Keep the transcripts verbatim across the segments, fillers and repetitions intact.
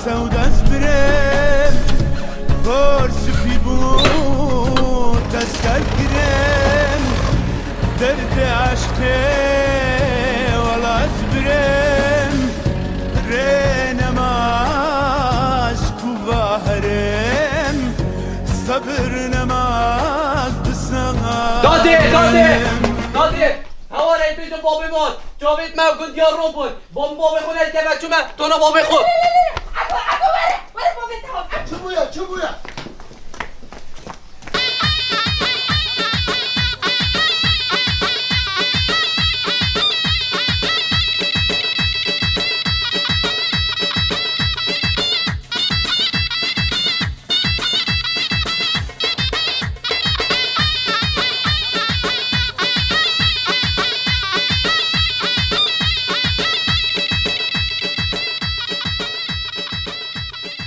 Tewdes birêm, kor spî bû, tezker kirêm, derdê eşqê welas birêm, rê nema ez ku vaherêm, sebir nema ez bi sana Dadê, dadê, dadê! Hewarê bêjin babê wan, çavêt me gund ya robûn. Bom bavê xwe nedikeve çûme, tona bavê xwe. Ebo, ebo, were, were bavê te hov. Çi bûye, çi bûye?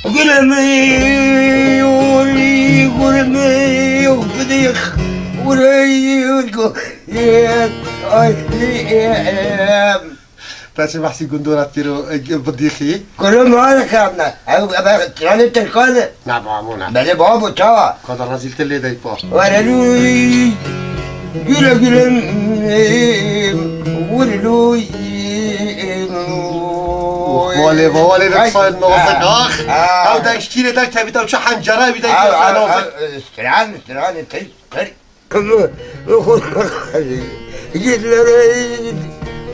Gurmî, gurmî, gurmî, gurmî, gurmî, ay, Perçe behsî gundora tiro, e, bidîxî. Kuro mala xamna. Ew, ev, stranê Tirkan e. Na, babo, na. Belê, babo, çawa? Ka da rezîltir lê dey pa. Were lûy. Güle güle, vur lûy. Walê, walê, ay, sayın nazik, ah. Ah. Ew dengşkîrê derkevî te, çi hencere wî dey, ah, sayın nazik. Stran, stran, tir, tir. Xurma xwar, gît lerê,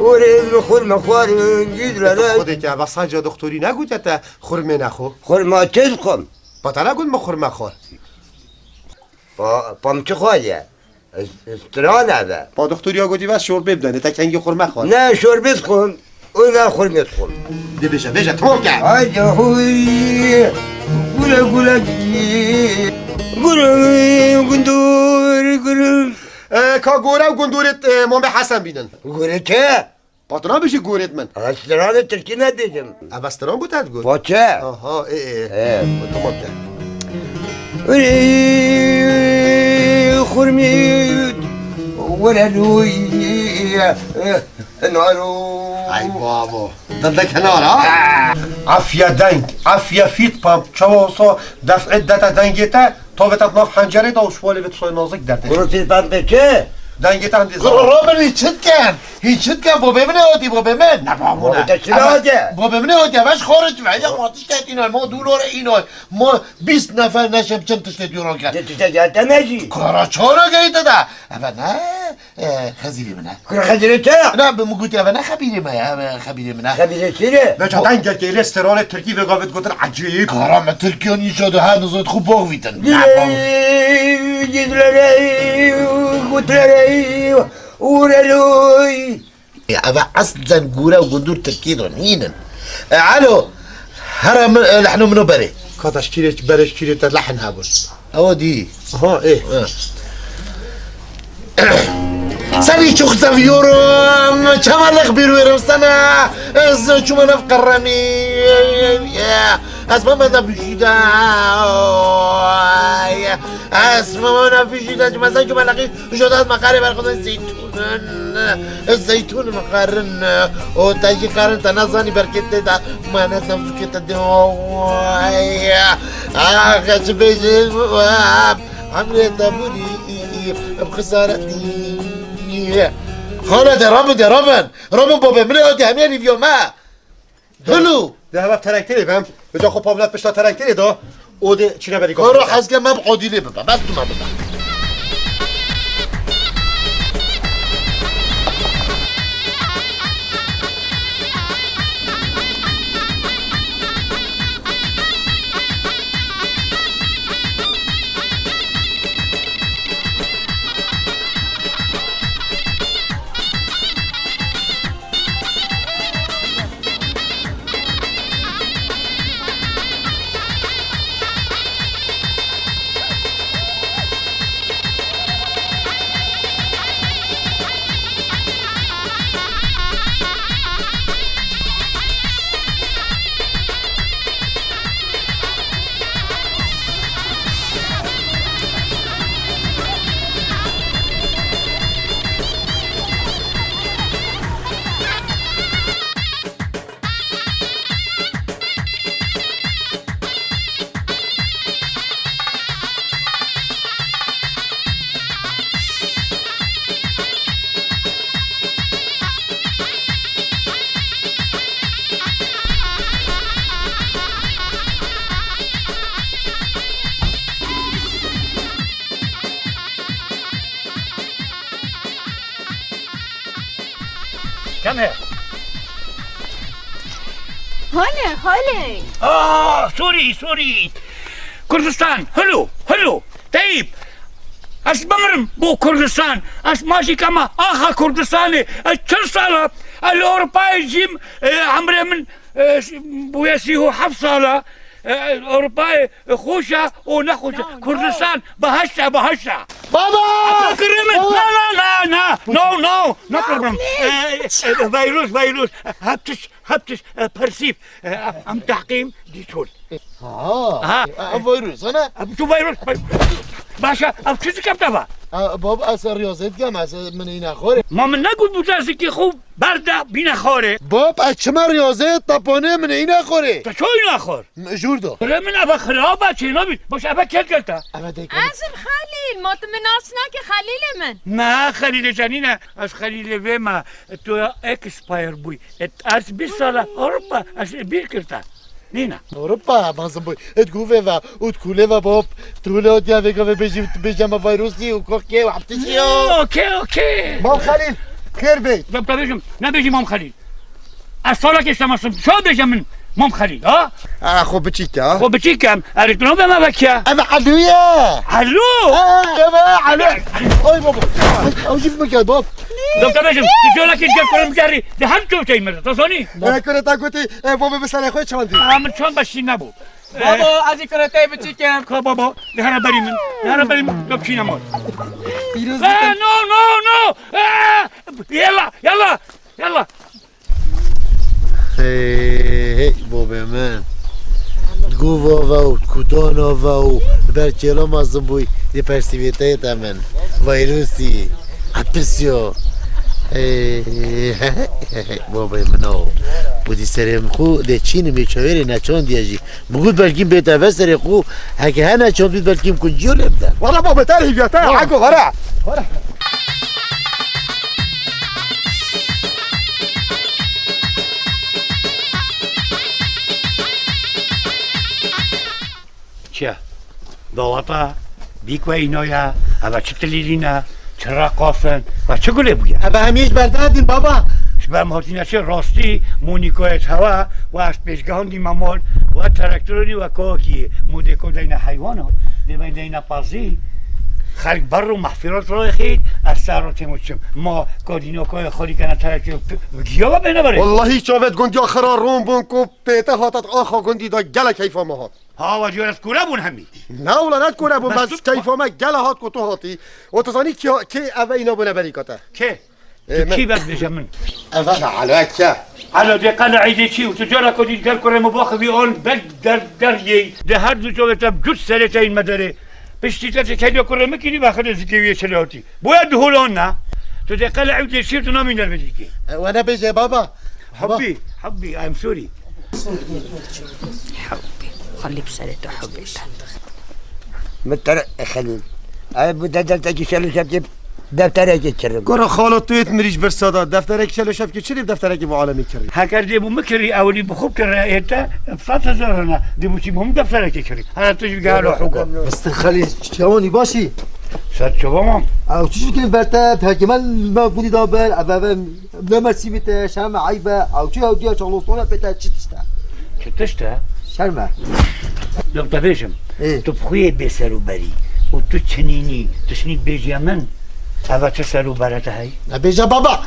orê xurma xwar, gît lerê. Xwedê ke eva saca doktorî negotiye te xurmê nexwe? Xurma çi dixwim? Pa te negot min xurma xwar? Pa, pa min çi xwariye? Stran eve. Pa doktorî ya gotî ve şorbê bidene, te kengî xurma xwar. Ne şorbê dixwim. Ona xurmê dixwim. De bêje, bêje, tamam ke. Haydi huy. Gule gule. Gule gundur gule. E, ka gore û gundurê, e, Mamê Hesen bînin. Gore çi? Pa tu nabêjî gorêt min. Ez stranê tirkî nedêjim. Ev ez stran bû te digot? Pa çi? Aha, ê, ê. E. Tamam ke. Xurmî were lûy. Naro. Ay babo. Dende kenar ha? Afiye deng, afiye fît pam. Çawa olsa def'ê dete dengê te, tavê te nav hencerê de û şwalê vê soy nazik derdê. Kuro fît pam be çi? Dengê te hindî zor. Kuro Robin hîn çi diken? Hîn çi diken? Bobê min ê hotî, bobê min. Ne babo ne. Bobê te çi hotî? Bobê min ê hotî, ev eş xorij ve. Ya ma tiştek înoy, ma dûlor înoy. Ma bîst nefer neşem çim tiştê dûran ken. De tiştek ya te mejî. Kara çara geyte de. Eve ne? E, xezîrê min e. Kura xezîrê te? Na, bi min gotî eve ne xebîrê me ye, eve xebîrê min e. Xebîrê kê ye? Veca dengekê lê stranê tirkî vê gavê digotin ecêb. Kara me tirkiyan înşa de her nizam xwe bavîtin. Dilê, dilere, gutlere, ureloy. E, eve eslen gure û gundur tirkî de nînin. E, alo, here min, e, lehno min o berê. Kata şkîrê, berê şkîrê te lehn hebûn. Ew dî. Aha, ê. Seni çok seviyorum. Çamalak bir verim sana. Ez çuma naf karami. Esma bana bir şey daha. Esma bana bir şey daha. Çuma sen çuma laki. Jodat makare ver kudun zeytun. Zeytun mixarin û te jî xarin te nazanî berketê de manet navzûkê te de. Ah, çi bêjim, ah, emrê te bûrî, bi xisaretî. Xale de, rabin de, rabin. Rabin babê min ê hotî hemî rîvyo me. Hulu! De heva terekterê bem. Uca xwe pavlat pişta terekterê da. O de çîne berî Koro gafê. Hezge me bi odîlê bibe. Bes tu me bibe. Hale, hale. Ah, sorry, sorry. Kurdistan, hello, hello. Teyîb, ez bimirim bo Kurdistan. Ez ma jî kema axa Kurdistanê. Ez çil sala ez li Ewropayê jîm, e, emrê min, e, bûye sî û heft sala. E, Ewropayê xweş e û nexweş e. Kurdistan behişt e, behişt e. Baba! Kurê min, na, na, na, na. No, no, no problem. E, e, virus, virus. Hep tişt, hep tişt, e, persîf. E, em tehqîm dîtol. Ha. Ha. E, virus, ana? E, tu virus, virus. Başa, ev çi dikevte va? E, baba, ez riyazet gem, ez min îne xorê. Ma min negot bu zikê xwe berde bîne xorê. Bab, ez çima riyazet, tapanê min îne xorê. Te ço îne xor? Jûr do. Kurê min eve xirab e, çênabî. Baş eve kê kete? Eve de kete. Ez im Xelîl, ma tu min nas nake Xelîlê min. Na, Xelîlê cenîne, ez Xelîlê vê me, tu ya expire bûy. Et ez bîst sala Ewropa, ez bîr kirte. Nîne. Ewropa, mazim bûy. Et guvê ve, ut kulê ve bab. Tu hule ot ya vê gavê bêjî, bêje me virusî û kokê û heptişî yo. Okey, okey. Mam Xelîl, xêr bê. Doktor bêjim, ne bêjî Mam Xelîl. Ez salekê şemasim, çawa bêje min Mam Xelîl, ha? A, xwe biçîk e. Xwe biçîk em, erê tu nabê me vekî ye. Ev Elû ye. Elû? Ha, ev Elû. Ay baba. Ay, ew jî bike bab. Doktor bêjim, tu carekê gel kurim gerî, di her çewteyê min, tu zanî? E, kure ta gotî, e, baba bi serê xwe çandî. A, min çand beşî nebû. Baba, ez jî kure te biçîk im. Ka baba, di here berî min, di here berî min, yok çîne mal. Pîroz E, bikin. No, no, no. E, yalla, yalla, yalla. Hey, hey, bobê min. Guva ve û kutana ve û ber kêla mezin bûy, di persîvêteyê te min. Vayrusî, hepisiyo. Hey, bobê min o. Bu di serê min xu de çînim ê çawêrê neçandiye jî. Bigot belkî bête ve serê xu, heke hene çand bît belkî kunciyo lê bide. Wala baba, te hîviya te, Ego, wara. Wara. Çi? Dawata, bîk we înoya, eve çi tilîrîne, çi reqasin, ve çi gulê bûye? Eve hemî ji berdadin baba. Ji ber em hatine çi rastî, Monîkoyê hewa, we ez pêşgehan dî memol, we terektorî we kokî, mûdê ko deyne heywana, dê deyne pazî, xelk ber û mehfîrat rayxît, ez ser û têmo çim. Ma kadînokoyê xorî kene terektorî, giya we bêne berê. Wallahî çavet gundiya xira ron bûn ku pête hatat axa gundî da gelek keyfa me hat. Ha, we cî ez kure bûn hemî. Na wela ne kure bûn, bes keyfa me gele hat ku tu hatî. Û tu zanî kê, kê eve îna bûne berîka te? Kê? E, tu kî bes bêje min? Eve ne alake? Alo, de qala eydê çî û tu cara ku dît gel kurê min baxivî an ber der, der yê. De her du çavê te gut serê te in me derê. Piştî te çi kediya kurê min kîrî ve xidê zikê wî çile hatî. Boya du holan ne. Tu de qala eydê çî tu namî nerve dîkî. E, we ne bêje baba. Hubî, hubî, I'm sorry. Hubî, xelî bi serê tu hubî te. Min tere, e, Xelîl. Ay, bu de defterekî şelo şevkê, defterekê kirim. Gora xala tu yêt mirî ji birsa da. Defterekî şelo şevkê çi dê defterekî bu alemî kirî? Heker dê bu mi kirî, ewilî bi xwe kirî, ê te, sed hezar hene. Dê bu çî bu mi defterekê kirî? Hene tu jî gelo hugo. Mister Xelîl, çawanî başî? Ser çava mam. Ew çi jî kirin ber te, hekî me, me gundî da ber, ev, ev, Ne mesîbî te, şerm e, eyb e. Ew çi ew diya çalostone pê te çi tişt e? Çi tişt e? Şerm e. Lok te bêjim, Ê. Tu bi xwe yê bê ser û berî û tu çinînî, tu şinî bêjiya min, eva çi ser û bere te hey? Ne bêje baba.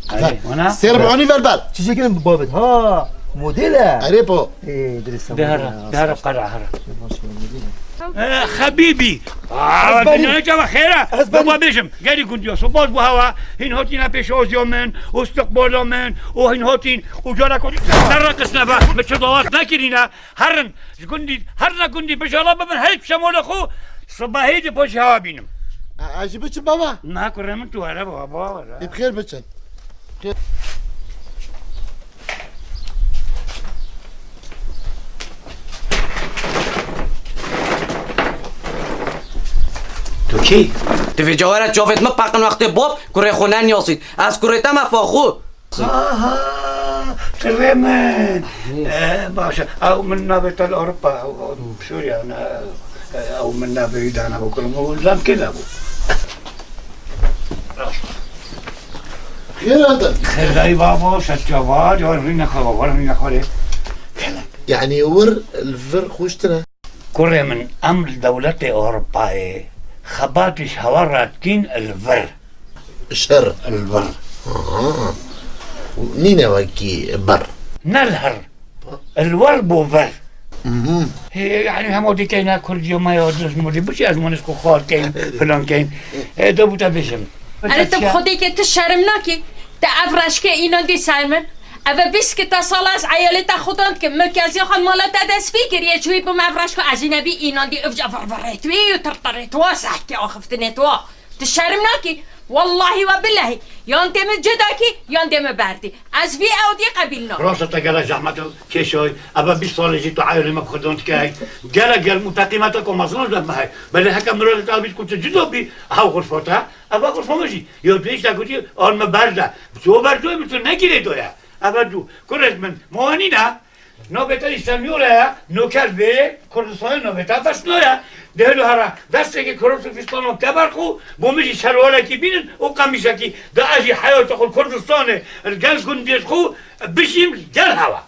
Erê, ona? Sêr bi anî ver ber. Çi jê kirin bi babet? Ha, model e. Erê po. Ê, dirist e, De model hera, e. De hera, qera hera. Baş ver, model e. Eh, xebîbî. Ah, Ez benî. Binaye cava xêr e. Ez benî. Baba bêjim, gelî gundiya, spas bu hewa, hîn hatîne pêşaziya min, û istiqbala min, û hîn hatîn, û cara ku nereqisne ve, min çi dawat nekirîne, herin, ji gundî, herine gundî, bijala bibin, her şemolê xwe, sibehê di paş hewa bînim. E, ez jî biçim baba. Na kurê min tu here baba, baba here. Ê bi xêr biçin. Tu kî? Tu vê cawere çavêt min peqin wextê bab kurê xwe neniyasît. Ez kurê te me faxû. Aha, tu vê min. Eh, baş e. Ew min navê te li Ewropa, ew, ew, Sûriye, ne, ew min navê wî dane bo kurim. Ew zam kê de bû? Gel hadi. Xêrdayî babo, şeçava, cewar rîne xwe, war rîne xwe rê. Gelek. Yani wir, li vir xweştir e. Kurê min, em li dewletê Ewropayê xebatî ji hewa re dikîn li vir. Şer. Li vir. Aha. Nîne wekî ber. Ne li her. Li wer bo ver. Mhm. Hê, yani hema dikeyne Kurdiya me ya dizmurî, biçî ez monisko xwar keyin, filan keyin. E, de bu te bêjim. Erê, tu bi Xwedê ke tu şerm nakî? Te ev reşke înan dî ser min. Eve bîst kita sala ez eyalê te xudan dikim. Min keziya xwe mala te dest pê kiriye, çûyî bim ev reşko ecînebî înan dî ivca vir virê tu yê û tirtirê tu wa zehkê axiftinê tu wa. Tu şerm nakî? Wallahî we bilehî. Yan dê min cida kî, yan dê min berdî. Ez vî ew dî qebîl nakim. Rasta te gelek zehmet û kêşoy. Eve bîst salê jî tu eyalê me bi xudan dikey. Gelek germ û teqîmeta ku mezin ji me hey. Belê heke mirovê te bît ku tu cida bî, ew xurfa te. Eva xurfa me jî. Ya tu hişta gotî, an me berde. Tu berdoyê min tu negirê doye. Eva tu. Kurê min, ma nîne. Navê te Îslamiyol e, noker bê, Kurdistanê navê te Fesno ye. Dihêlo here, desteke Kurdistano ke ber xwe, bo min jî şelwalekî bînin û qemîsekî. Da ez jî heyata xwe Kurdistanê, li gel gundiyê xwe, bijîm gel hewa.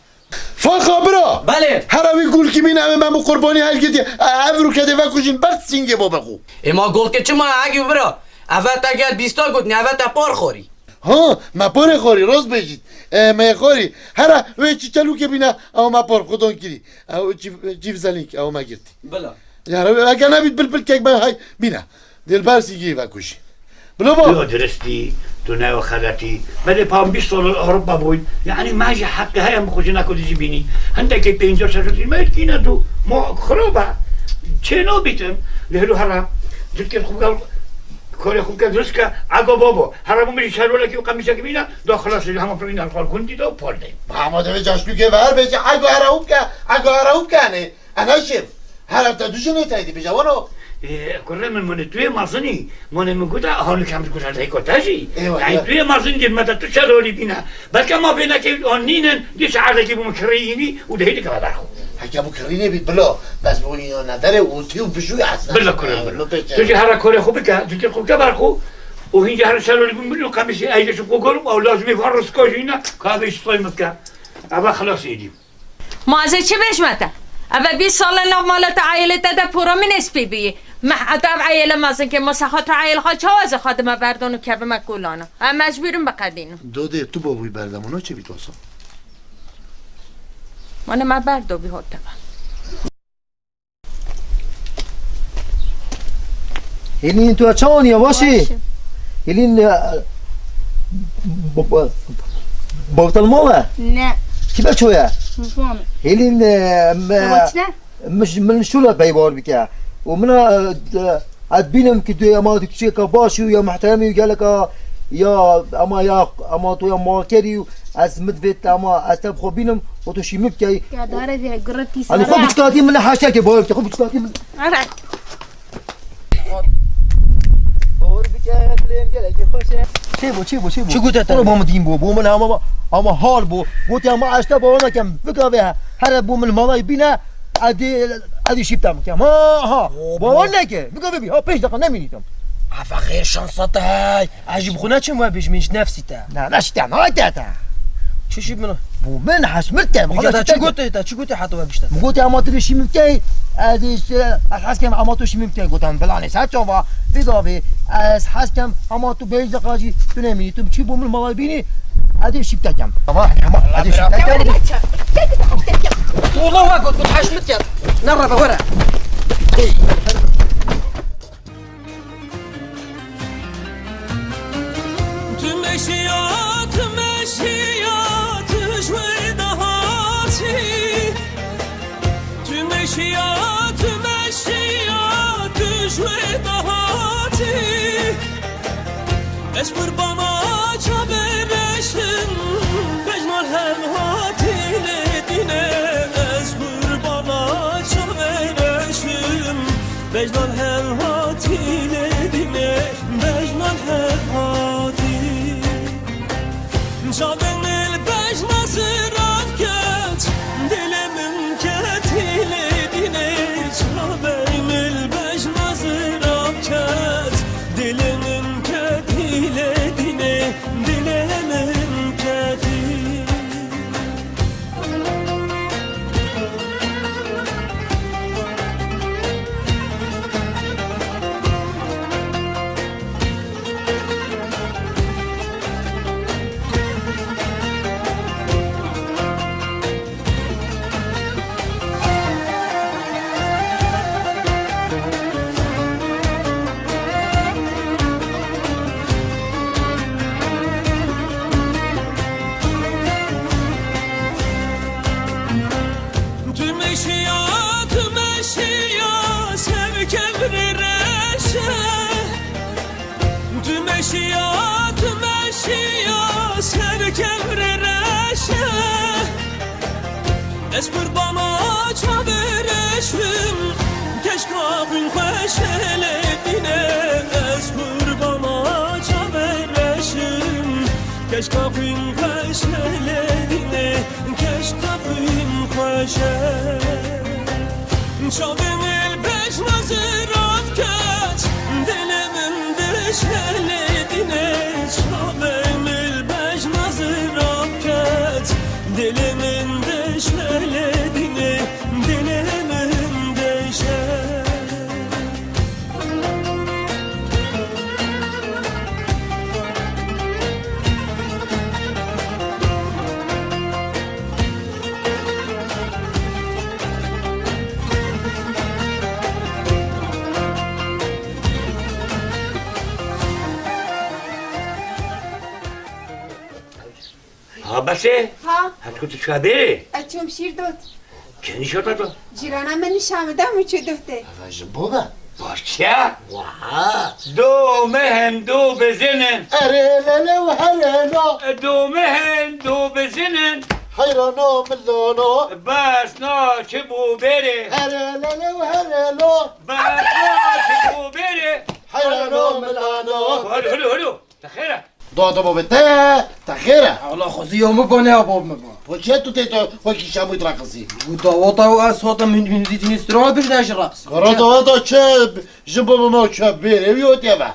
Faxa bira! Belê. Here wî gulkî bîne, ew ê me bi qurbanî helgitî. E, ev rûketê vekujîn ber sîngê bo be xwe. Ê ma gulkê çima egî bira? Eve te gel bîsta gotinî, eve te par xwarî. Ha, me porê xwarî, rast bêjît. E, me yê xwarî. Here, wê çîçelûkê bîne, ew me por xwe don kirî. Ew çîv-, çîvzelîk, ew me girtî. Bila. Yare, wê eke nebît bilbilkek be hay, bîne. Dilber sîgî vekujî. Bila ba. Yo diristî, tu ne xeletî. Belê pam bîst sal Ewropa bûyn. Yani me jî heqê heye min xwe ji neku dijî bînî. Hindekê pênca şeş me kîne tu. Ma xirab e. Çê nabîtin. Lê hilo here. Dilkê xwe gel. Karê xwe bike dirist ke, ego babo. Here bo min jî şerwelekî û qemîsekî bîne, da xilas bî, hema pirîn alkol gundî da û pol de. Hema divê caşnûkê ver bêje, ego here û bike, ego here û bike, ne. Ena şêm. Here te du jinê tey dî bêje, wano. Ê, kurê min, min tu yê mezinî. Min min gote, hanû kem gote, leyko te jî. Eywa, yani eywa. Tu yê mezin dî, me de tu şerolî bîne. Belke ma vê nekê an nînin, dî şeherdekî bû min kirî yînî û dehî dikeve ber xwe. Heke bû kirî nebî bila, bes bû yîna nedere û tî û bijû esna. Bila kurê min. Lo pêçe. Tu jî here korê xwe bike, tu jî xwe bike ber xwe. Û hîn jî here şerolî bû min û qemîsî eylê şu xwe gorim, ew lazimî var rizka jî ne, ka vê şitayî min bike. Eva xilas êdî. Ma ez ê çi bêjme te? Eve bîst sal e nav mala te, ailê te de pora min ê spî bîyî. Meh etav eyele mezin ke, ma sexato eyel xwe çawa ez ê xwe dime berdon û kevime kolana? Em mecbûr in biqedînin. Dodê, tu bo bûyî berdemona çi bît wasa? Mane me berdo bî hot teve. Hêlîn, tu çawan ya, baş î? Baş î. Hêlîn, e, b-, b-, bawtel mal e? Ne. Kî be ço ye? Nizam. Hêlîn, e, me, Ama çi ne? Min, min şûla peybar bike. Û min, e, d-, ez bînim ki tu ya ma tu kişêka baş û ya muhteremî û geleka ya ama ya ama tu ya makerî û ez min divê te ama ez te bi xwe bînim û tu şî min bikey. Ya dare vê gurre pîs. Hani xwe ara. Biçikatî min heştekê bawer bike, xwe biçikatî min. Ara. Bawer bike, dilêm gelekê xweş e. Çê bo, çê bo, çê bo. Çi gote te? Qurban min dîn bo, bo min ama, ama hal bo. Gote ama ez te bawer nakem, bika vê. Here bo min malay bîne, edî, edî şîpta min kem. Ha, ha. Bo, bo. Bawer neke, bika vê bî. Ha, pênc deqa nemînî tam. Afa xêr şansa te hey. Ez jî bi xwe neçim we bêjim, ji nefsî te. Na, na, şî te, na, te, te. Çi şî min? Bo min heş mir te. Bika te çi gote, te çi gote heta we bişte? Min gote, ama tu vê şî min bikey, ez ê, ez hez kem ama tu şî min bikey. Gotam, bilanê, ser çava, vê gavê, ez hez kem ama tu bêj deqa jî tu nemînî. Tu çi bo min malay bînî, ez ê şî bitekem. Ama, ama, ez ê şî bitekem. Ola we got, got, heş min kem. Ne reve, were. Hey. Tu meşiya, tu meşiya, tu ji wê de hatî. Tu meşiya, tu meşiya, tu ji wê de hatî. Ez qurbana çavê reşim, bejna hev hatî lê dîne. Ez qurbana çavê reşim, bejna hev hatî lê dîne. Bejna hev hatî. Çavê min bejna zirav ket, dilê min ketî lê dîne. Çavê min bejna zirav ket, dilê min ketî lê dîne. Dilê min Meşiya, tu meşiya, ser kevrê reşe. Tu meşiya, tu meşiya, ser kevrê reşe. Ez qurbana çavê reşim, keşka xwîn xweşe lê dîne. Ez qurbana çavê reşim, keşka xwîn xweşe lê dîne. Keşka xwîn xweş e. Çavê min li bejna zirav ket, dilê min dişe lê dîne. Çavê min li bejna zirav ket, dilê min dişe lê dîne, dilê min dişe. Ha, bes e? Ha? Her ku tu çûya bêrê? Ez çûm Şîrdot. Kê nîşan te da? Cîrana min nîşan min da, min çû dotê. Eva ji bo be? Baş çi ye? Waha. Do mehen do bizinin. Erê lele û herê no. Do mehen do bizinin. Heyrano milano. Bes na çi bo bêrê? Erê lele û herê no. Bes na çi bo bêrê? Heyrano milano. Halo, halo, halo. Te xêr e? Dada bo be te, te xêr e? Wala xwezî yo min bo, ne bo min bo. Po çi tu tê to wekî şamût raqisî? Û dawata û ez hatim min, min dîtînî strana bir ne ji raqisî. Kara dawata çi ji bo min çi bêrê wî ot eve?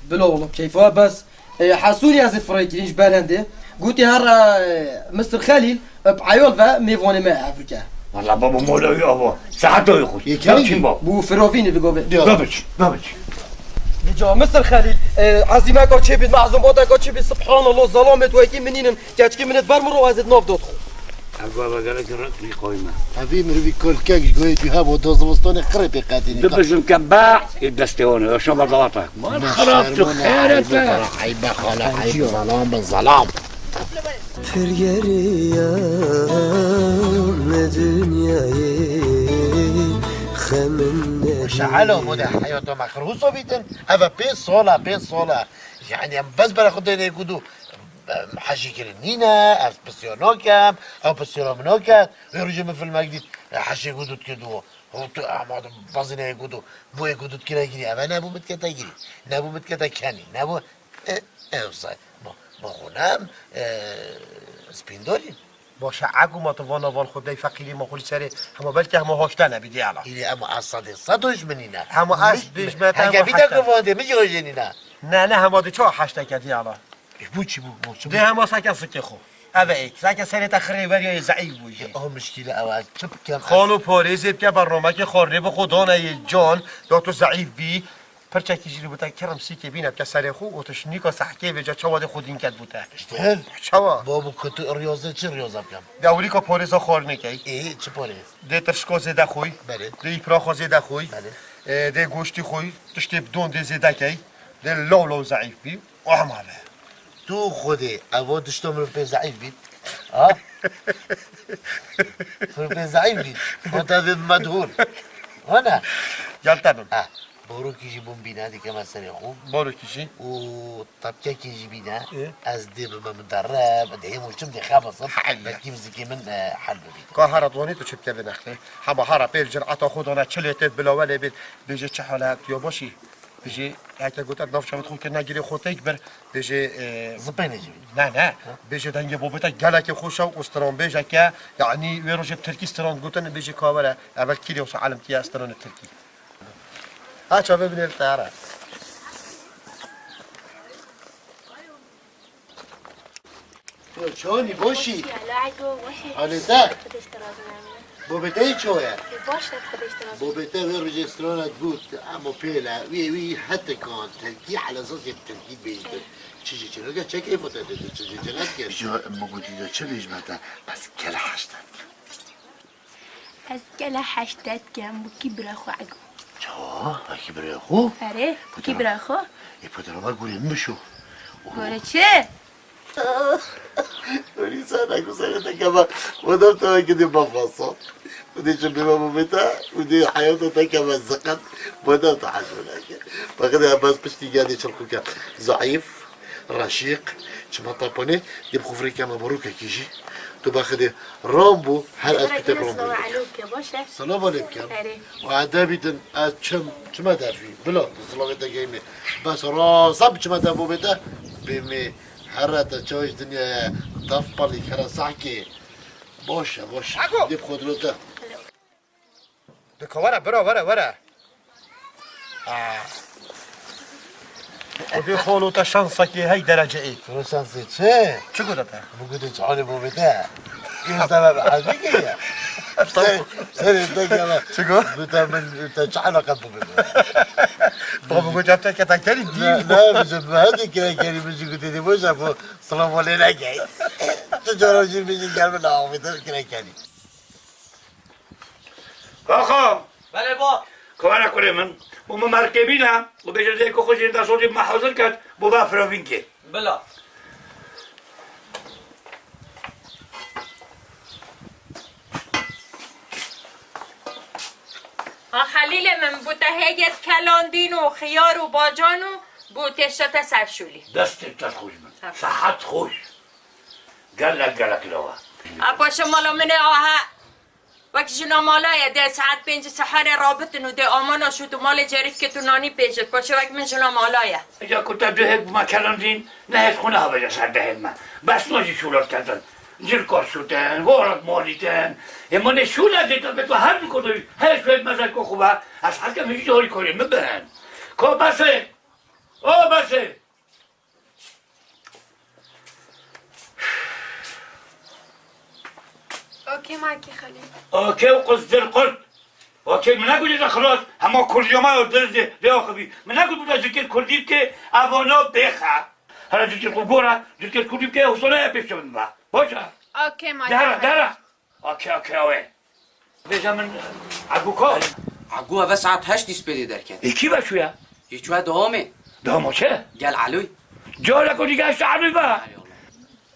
Bila oğlum, keyfa bes. E, Hesûrî ez ê firê kirîn ji ber hindê. Gotî her, e, Mister Xelîl, e, bi eyal ve mêvanê me hevrike. Wala baba mola wî ava. Saeta wî xweş. Yekî Çim baba. Bu firovînî bi govê. Diyor. Babiç, babiç. Dica Mister Xelîl, e, ezîmeka çê bît, mehzûmateka çê bît, subhanallah, zelamê tu wekî min nînin, keçikê min ê ber min ro ez ê di nav dot xwe. Ev gava gelek rik rî qoyme. Evî mirivî kolkek ji goyê tu hebo do zivistanê qirê pê qetînî. Dibijim ke ba ê destê wan e, şo berdawata. Mal xirab tu xêre te. Eybe xala, eybe zalam bin zalam. Pir geriya me dinyayê xemin ne. Şealo bu de heyata me xirûso bîtin. Eve pê sola, pê sola. Yani em bes bere xwe dêne gudu. Em heşê kirin nîne, ez pisyo nakem, ew pisyo min naket. Wê rojê min filmek dît, e, heşê gudu dikirdiwo. Û tu, ama tu bazine gudu, bu ê gudu dikire girî. Eve ne bu mitkete girî, ne bu mitkete kenî, ne bu, e, ew say. Ma, ma xwe ne em, e, spîndorî. Baş e, egu ma tu vana van xwe bey feqîrî ma xwe li serê, hema belkî hema hoşte nebî diyala. Îlî ema ez sedê sed hoj min nîne. Hema ez bêjme te hege hema bîte heşte. Ku van dê min jî hojê nîne. Ne, ne, hema de çawa heşteke diyala. E, bu çi bu? Bu çi bu? Dê hema seke fikê xwe. Eve êk. Seke serê te xirê weriyayê zeîf bû jî. Ya, o mişkîle ew e. Çi bikem ez? Xalo parêzê bike bernamekê xwarnê bi xwe dane yê can, ya tu zeîf bî. Pirçekî jî li bo te kerem sîkê bîne bike serê xwe û tu şinîka sehkê vêca çawa dê xwe dîn ket bo te. Îşte. Çawa? Babo ku tu riyoze çi riyoze bikem? Dewrîka parêza xwarnê key. Ê, çi parêz? Dê tirşika zêde xwî. Belê. Dê îpiraxa zêde xwî. Belê. Ê, dê goştî xwî. Tiştê bi don dê zêde key. Dê law law zeîf bî. Wah male. Tu Xwedê, evo tişto mirov pê zeîf bît. Ha? Mirov pê zeîf bît. Xwedê vê medhûr. Wana? Gel te bim. Ha. Borokî jî bûm bîne, dikeme serê xwe. Borokî jî? Û tepkekî jî bîne. Ê? Ez dê bime min derre, dê hêm û çim dê xebisim. Heyya. Belkî mizikê min, e, hel bibît. Ka hera dwanî tu çi bike vê nexlê. Hema hera pêl cir ata xwe dana çilê têt bila welê bêt. Bêje çi hale, tu ya başî? Bêjê, heke gote, navça min xwe kirine girê xwe têk bir, bêjê, e, Zipênê jî. Ne, ne. Ha? Bêjê dengê bobê te gelekê xweş e û stranbêjeke, yanî wê rojê bi tirkî stran gotin, bêjê ka were, evel kîrê wisa elimtiye stranê tirkî. Ha, çavê binê li teyare. Yo, çonî, boşî? Halê te? Bobê te ço ye? Baş e, Xwedê ji te razî. Bobê te vê rojê strana got, emo pêle, wî, wî hetikan, tirkî, ala esasê tirkî bêjtin. Çi ji çi nake, çek ê fote te, çi ji çi nake? Ji min gotî de çi bêjme te? Ez gele heştet. Ez gele heştet kem, bu kî bira xwe ego. Çawa? Ha kî bira xwe? Erê, bu kî bira xwe? Ê, potera me gurê min bişo. Gore çi? Polîsa ne ku serê te keve, weda te wekî dê bafasa. Wê dê çi bê me bibête, wê dê heyata te keve ziqet, weda te hejme neke. Bexide bes piştî gelê çirkûke. Zeîf, reşîq, çima taponê, dê bi xwe firê keme borokekî jî. Tu bexide ran bû, her ez tu tê ran bû. Silav aleyke, baş e? Silav aleyke. Erê. Û edebî din ez çim, çime defî, bila, tu silavê te geyme. Bes rasa bi çime dev bobête, bê me. Here te çawa ji dinyayê def palî kere sahkê. Baş e, baş e. Dê bi xwe dilo te. Dika were, bira, were, were. Ha. Xwedê xalo te şansekê hey derece êk. Xalo şansê çi? Çi gote te? Bu gote çi halê bobê te? Kêş de be, be, hezî kiriye. Tamam. Sen, sen de gel. Çi got? Bu te min, te çi alaka bu gote? Baba gote te ke te kerî Ne, dî. Ne, bizim hadi kire kere bizim gote de boşa bu. Selamun aleyküm. Tu cara jî bijî gel min avê te kire kerî. Kaxo! Belê ba. Kovara kurê min. Û min merkebî ne. Û bêje zê ku xwe jê da sodî me hazir ket. Bo ba firovînkê. Bila. Ha Xelîlê min, bo te hêget kelandîn û xiyar û bacan û bo têşte te ser şûlî. Destê te xweş bin. Ha. Sehet xweş. Gelek gelek lawa. A paşa mala min ê aha. Wek jina mala ye, dê saet pêncî seherê rabitin û dê amana şût û malê cerîfkê tu nanî pêjit. Paşê wek min jina mala ye. Îca ku te duhêk bi me kelandîn, nehêt xwe nehabeje ser dehêk me. Bes no jî şûlat ketin. Cilkar şûtin, horat malîtin. Ê min ê şûle dê te bê tu her du kodoyî. Her şûyê mezek ku xwe be. Ez hekem hîç dorî korê min bin. Ko bes e. O bes e. Okey, Makî Xelîl. Okey û qizdir qurt. Okey, min negotî te xilas, hema kurdiya me ya dirz dê, dê axivî. Min negotî te zikir kurdî bike, evana bêxe. Hele zikir xwe gora, zikir kurdî bike, husana ya pêşe min be. Baş e? Okey, Makî Xelîl. Dere, dere. Okey, okey, awê. Bêje min, Egû ka? Egû eve saet heştî spêdê derket. Ê kî ve çûye? Yê çûye dewamê. Dewama çi? Gel Elûy. Careke dî gel Elûy ve. Erê Allah.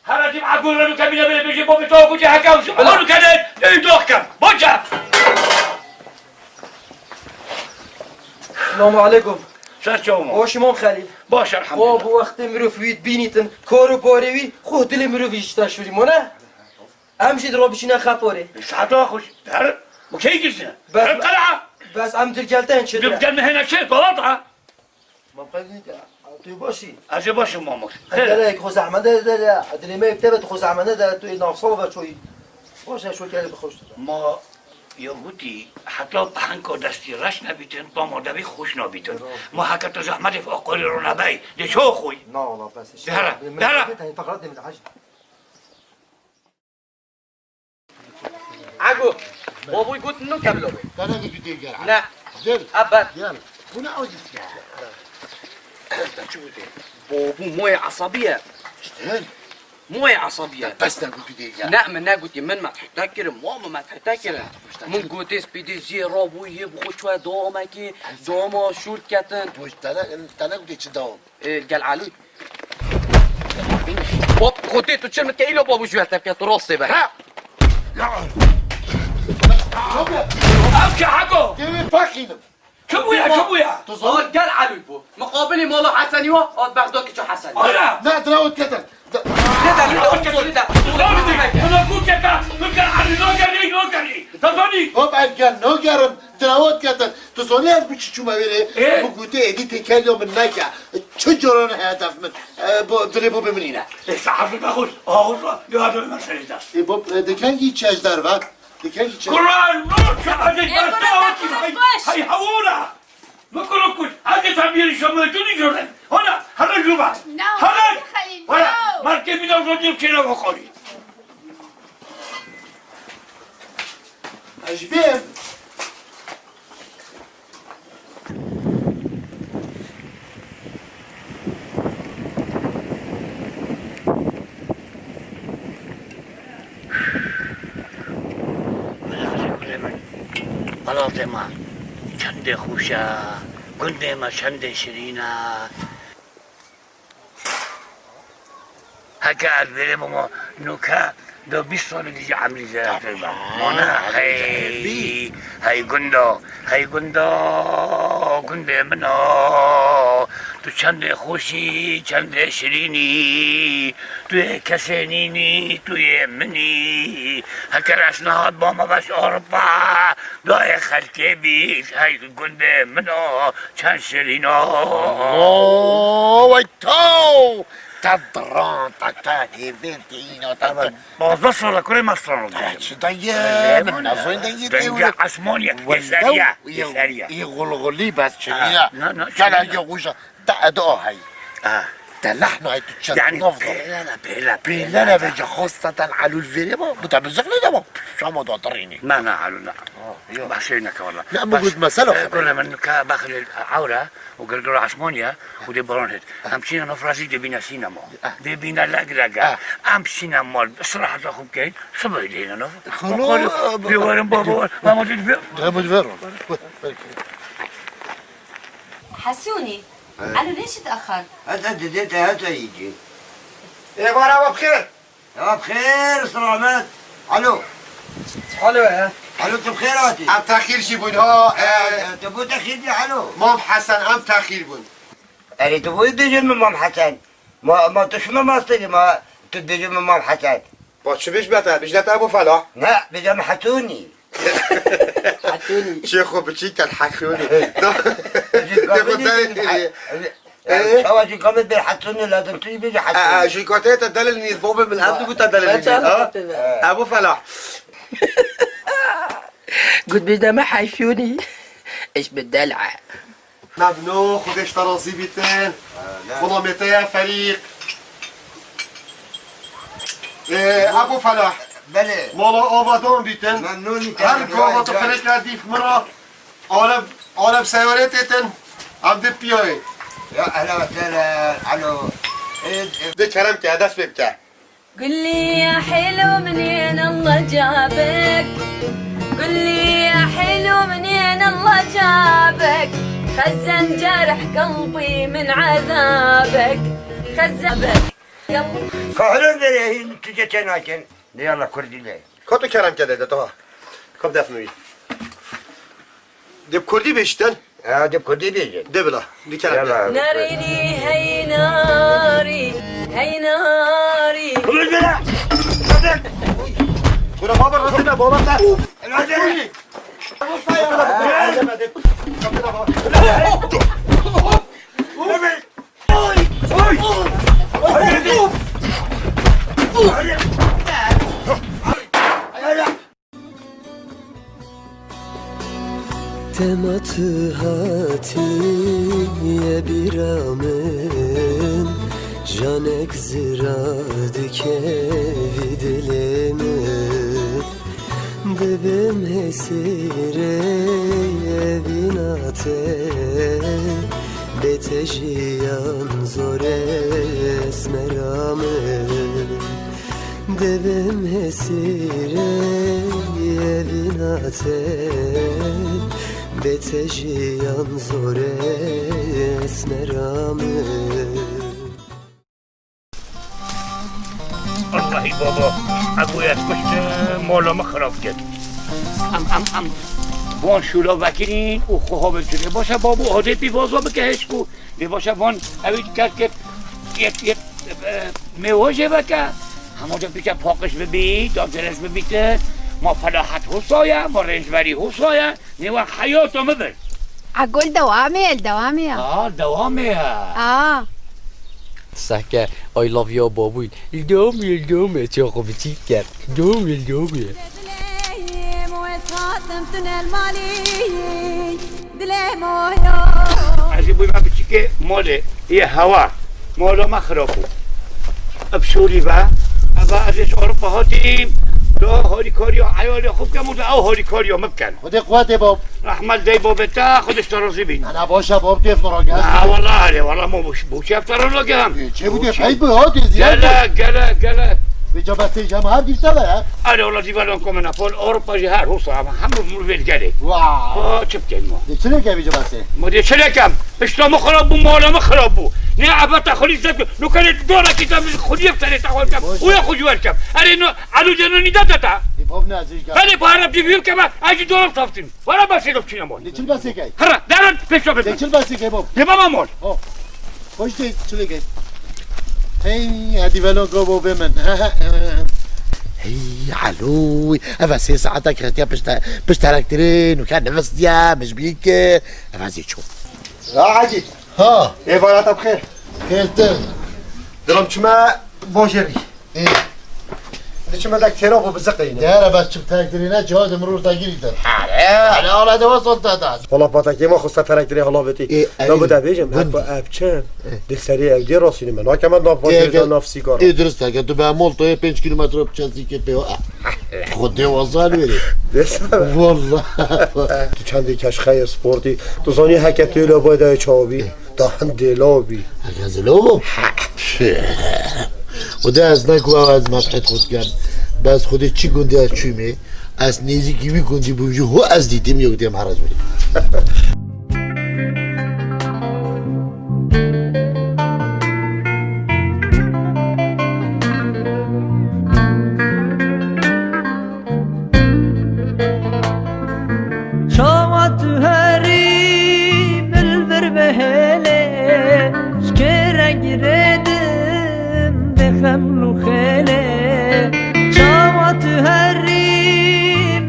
Here dîm Egû re nûke bîne bêle bêjê bo bê to ku ceheke û ji Bila. Egû nûke ne, ey dox kem. Boça. Selamu aleykum. Ser çawa ma? Hoş imam Xelîl. Baş elhamdülillah. O bu wextê mirov wî bînîtin, kor û borê wî, xwe dilê mirov jî ji te şûrî mone? Em jî di ro biçîne xeporê. Saeta xweş. Her bu key girse. Bes, Her qera. Bes em dilgel te çi Dilgel me hene çi? Bala da. Mam xeyr nîte. Tu başî. Ez ê başim mamok. Xeyr. Gelek xwe zehmet de de. Dilê me te be xwe zehmet de tu nafsa ve çoy. Xweş e şoker bi xweş. Ma ya gotî heta pehenka destî reş nebîtin, tama devî xweş nabîtin. Ma heke tu zehmetê aqorî ro nebey. De ço xwe. Na wala bes. De here. De here. Te faqat demir hacı. Ego, babûy got nûke bila bê. Te negotî tê gel. Ne. Gel. Ebed. Gel. Bu ne aciz ya? Te çi gotê? Babû moyê esabî ye. Gel. Moyê esabî ye. Te bes negotî tê gel. Ne, min negotî, min methûte kirin, ma min methûte kirin. Min gotê spîdê ziyê rabû yê bi xwe çûye dawamekî, dawama şûr ketin. Bu te ne, te negotê çi dawam? Ê, gel Elû. Bab, xwedê tu çi min ke îlo babû ji we tevke, tu rastê be. Ha! Ya! Ev ke heko! Dê wê paqînim. Çi bûye, çi bûye? Tu zan- Gel Elû bû. Miqabilî mala Hesenî wa, at Bexda kiço Hesenî. Ana! Ne, dira ot ketin. Ne de, ne de, ne de. Buna ku keta, tu gel Elû, no gerî, no gerî. Te zanî? Hop, ev gel, no gerim. Dira ot ketin. Tu zanî ez bi çi çûme wêrê? Ê? Bi gotê êdî têkeliya min neke. Çi caran heye def min, e, bo, dilê bo bimirîne. Ê, saet bexweş. Axuza, ya dil meselê de. Ê, bo, e, di kengî çi ez derve? Di kengî çi? Kur'an, nur, çi adet Ê, basta Kur'an, ot kim? Kur'an, Hay, baş. Hay, hawora. Bi kuru kuş. Hadi sen bir işe mi? Dün işe. Hana, hana juba. No, Hana. Xelîl, Hana. No. Markê bîna zodî çêne bakarî. Ez bêm. Min ez ê kurê min. Welatê me çendê xweş e, gundê me çendê şirîn e. Ke ez vêrê bûma nûke, da bîst salî dî jî emrî zêdetir be. Mane, hey, hey gundo, hey gundo, gundê min o. Tu çendê xweş î, çendê şirîn î. Tu yê kesê nînî, tu yê min î. Heker ez nihat bama beş Ewropa, dayê xelkê bî, hey gundê min o, çend şirîn o. Allahu Ekber! Te diran, te, te hêvên, te îna, te, te. Pazdeh sala kurê me stranê dibînim. Te çi de ye? Min nezanî de ye. Dengê esmanî ye. Welew yê, yê xulxulî bes çi ye. Gele ye xweşa. Te eda hey. Te lehna hey tu çi? Yani pêlene, pêle, pêlene. Pêlene ve cihaz te ten elûl verê ma. Bu te bizik ne dema. Şama da dirînî. Na, na, elûl na. Başê neke valla. Ne, bu gud mesela. Kurê min ke baxilê ewre û girgiro esmanî ye û dê baran hêt. Em çîne nafrazî dê bîne sînema. Dê bîne leg lege. Em sînema istiraheta xwe bikeyn. Sibê dê hêne naf. Xolo, dê werin baba wer. Mama dê dê. Dê bu ver. Hesûnî. Elo, lê çi diaxan? Heta didê te heta yî cî. Ê, bara we bi xêr. Ya bi xêr, selamet. Alo. Alo, he? Alo, tu bi xêr hatî? Em texîr jî bûn, ha, e, e, tu bû texîr dî, alo. Mam Hesen, em texîr bûn. Erê, tu bûyî dibêjî min Mam Hesen. Ma, ma tu şima mastirî, ma tu dibêjî min Mam Hesen. Ma çi bêj be te? Bêj de te Ebû Felah. Ne, bêje min Hesûnî. Hesûnî. Çê xwe biçîk ket Hesûnî. Jî xwe derê têrê. Ee? Çawa jî kamê bê Hesûnî lazim tu jî bêjî Hesûnî. Ee, jî katê te delil nîz, bobê min ev dibû te delil nîz, ha? Ebû Felah. Got bêj de me Hesûnî. Eş bi del'a. Memnûn, Xwedê ji te razî bîtin. Xulamê te ye ferîq. Ee, Ebû Felah. Belê. Mala avadan bîtin. Memnûn. Her gava tu ferîqe dîf min re. Alem, alem seyarê têtin. Em dê piyayê. Ya ehla ve sehla, alo. Ee, e. Dê kerem ke, dest pê bike. قل لي يا حلو منين الله جابك، قل لي يا حلو منين الله جابك، خزن جرح قلبي من عذابك، خزن قلبي. Kahraman verehin tüceten haken. Ne yallah Kurdî ne? Kotu kerem kede de, tamam. Kop defmi. Dê bi kurdî bêjîtin? Ha, dê bi kurdî bêjin. Dê bila, dê kerem de. Yala. Narî hey narî, hey narî. Bula baba, rastî me, baba te. Oy! Oy! Oy! Tema tu hatiye bîra min, janek zira dikevî dilê min. Dibim hesîrê evîna te, bê te jiyan zor e esmera min. Dibim hesîrê evîna te, bê te jiyan zor e esmera min. Allahî baba, Ebû ye kuşt, mala me xirab kir. Em, em, em van şûla vekirîn û xwe havê kirê. Baş e babo, hadê pîvaza bike hêşko. Lê baş e van ew ê dikar kir, yet, yet, e, mêwa jê veke. Hema de pîçe paqij bibî, da dirêj bibîtin. Ma felahet hosa ye, ma rêncberî hosa ye. Nêwan heyata min bir. A gul dewamê ye, dewamê ye. Aa, dewamê ye. Aa. Sehke, I love you, babûn. Dewamê, dewamê, çê xwe biçîk kir. Dewamê, dewamê. Dilê moya. Ez jî bûyme biçîkê malê yê hewa. Mala me xirab bû. Bi şûrî ve. Eva ez ê ji Ewropa hatîm. Da harîkariya eyalê xwe bikem û da ew harîkariya min bikin. Xwedê quwetê bab. Rehmet dey babê te, Xwedê ji te razî bî. Ana baş e bab, têf nara gel. Ha, wala erê, wala ma bû, bû çi ev te re nagiham. Çê bû têf, hey bu, ha, têz ya. Gele, gele, gele. Vêca besê ji hema hev gîrte be ya. Erê wela dîvalan komena pol, Ewropa jî her Rûsa, ama hemû mirvê li gelê. Wa. Ha, çi bikeyim ma? Dê çi lêke vêca besê? Ma dê çi lêkem? Pişta min xirab bû, mala min xirab bû. Ne ebeta xwedî zek, nukerê dorakî de min xwedî yek serê te xwe kem. Boş. Uya xwe ji wer kem. Erê no, alo cananî de deta. Ê, bab ne ez ê Belê para dîvî keme, ez jî doram saftin. Were besê dok çîne mol. Dê çil besê key? Hera, derin, pêşo Dê bibin. Çil besê key bab? Dê baba mol. Oh. Hoş dê çil key. Hey, hadi velo go bo be min. Hey, alo. Eva sê saata kiretiya pişta, pişta elektriği, nuka nefes diye, mecbur ki. Eva zê ço. Ya Hacı. Ha. Ê, barata bi xêr. Xêrtir. Dilam çime bajêrî. Ê. Diçime dek têra bû biziqeyne. Dere bes çim tek dirîne, cihad imrûr da girî der. Are. Hele ala de wasan te da. Hala patekê ma xwe seferek dirê hala vêtî. Ê, Da ey, bu da bêjim, gund. Hep ev çin. Ê. Di serê ev dê rasînî me. Nake me nav Ê, vajêrî ge-, da nav sîgara. Ê, durust e, ge tu be mol toyê pênc kilometre biçe zîkê pê o. Xwe dê wazan verê. Dêsa. Wallah. Tu çendê keşxeyê sportî. Tu zanî heke tu lê boy da çawbî. Da hindê law bî. Heke ez law bûm? Û de ez ne ku ez medhet xwe dikem. Bes Xwedê çi gundê ez çûyîmê, ez nêzîkî wî gundî bûm jî ho ez dîtim yek dêm herez bû. Çawa tu herî min vir bihêlê, ji kê re girêdim bê xeml û xêlê. Çawa tu herî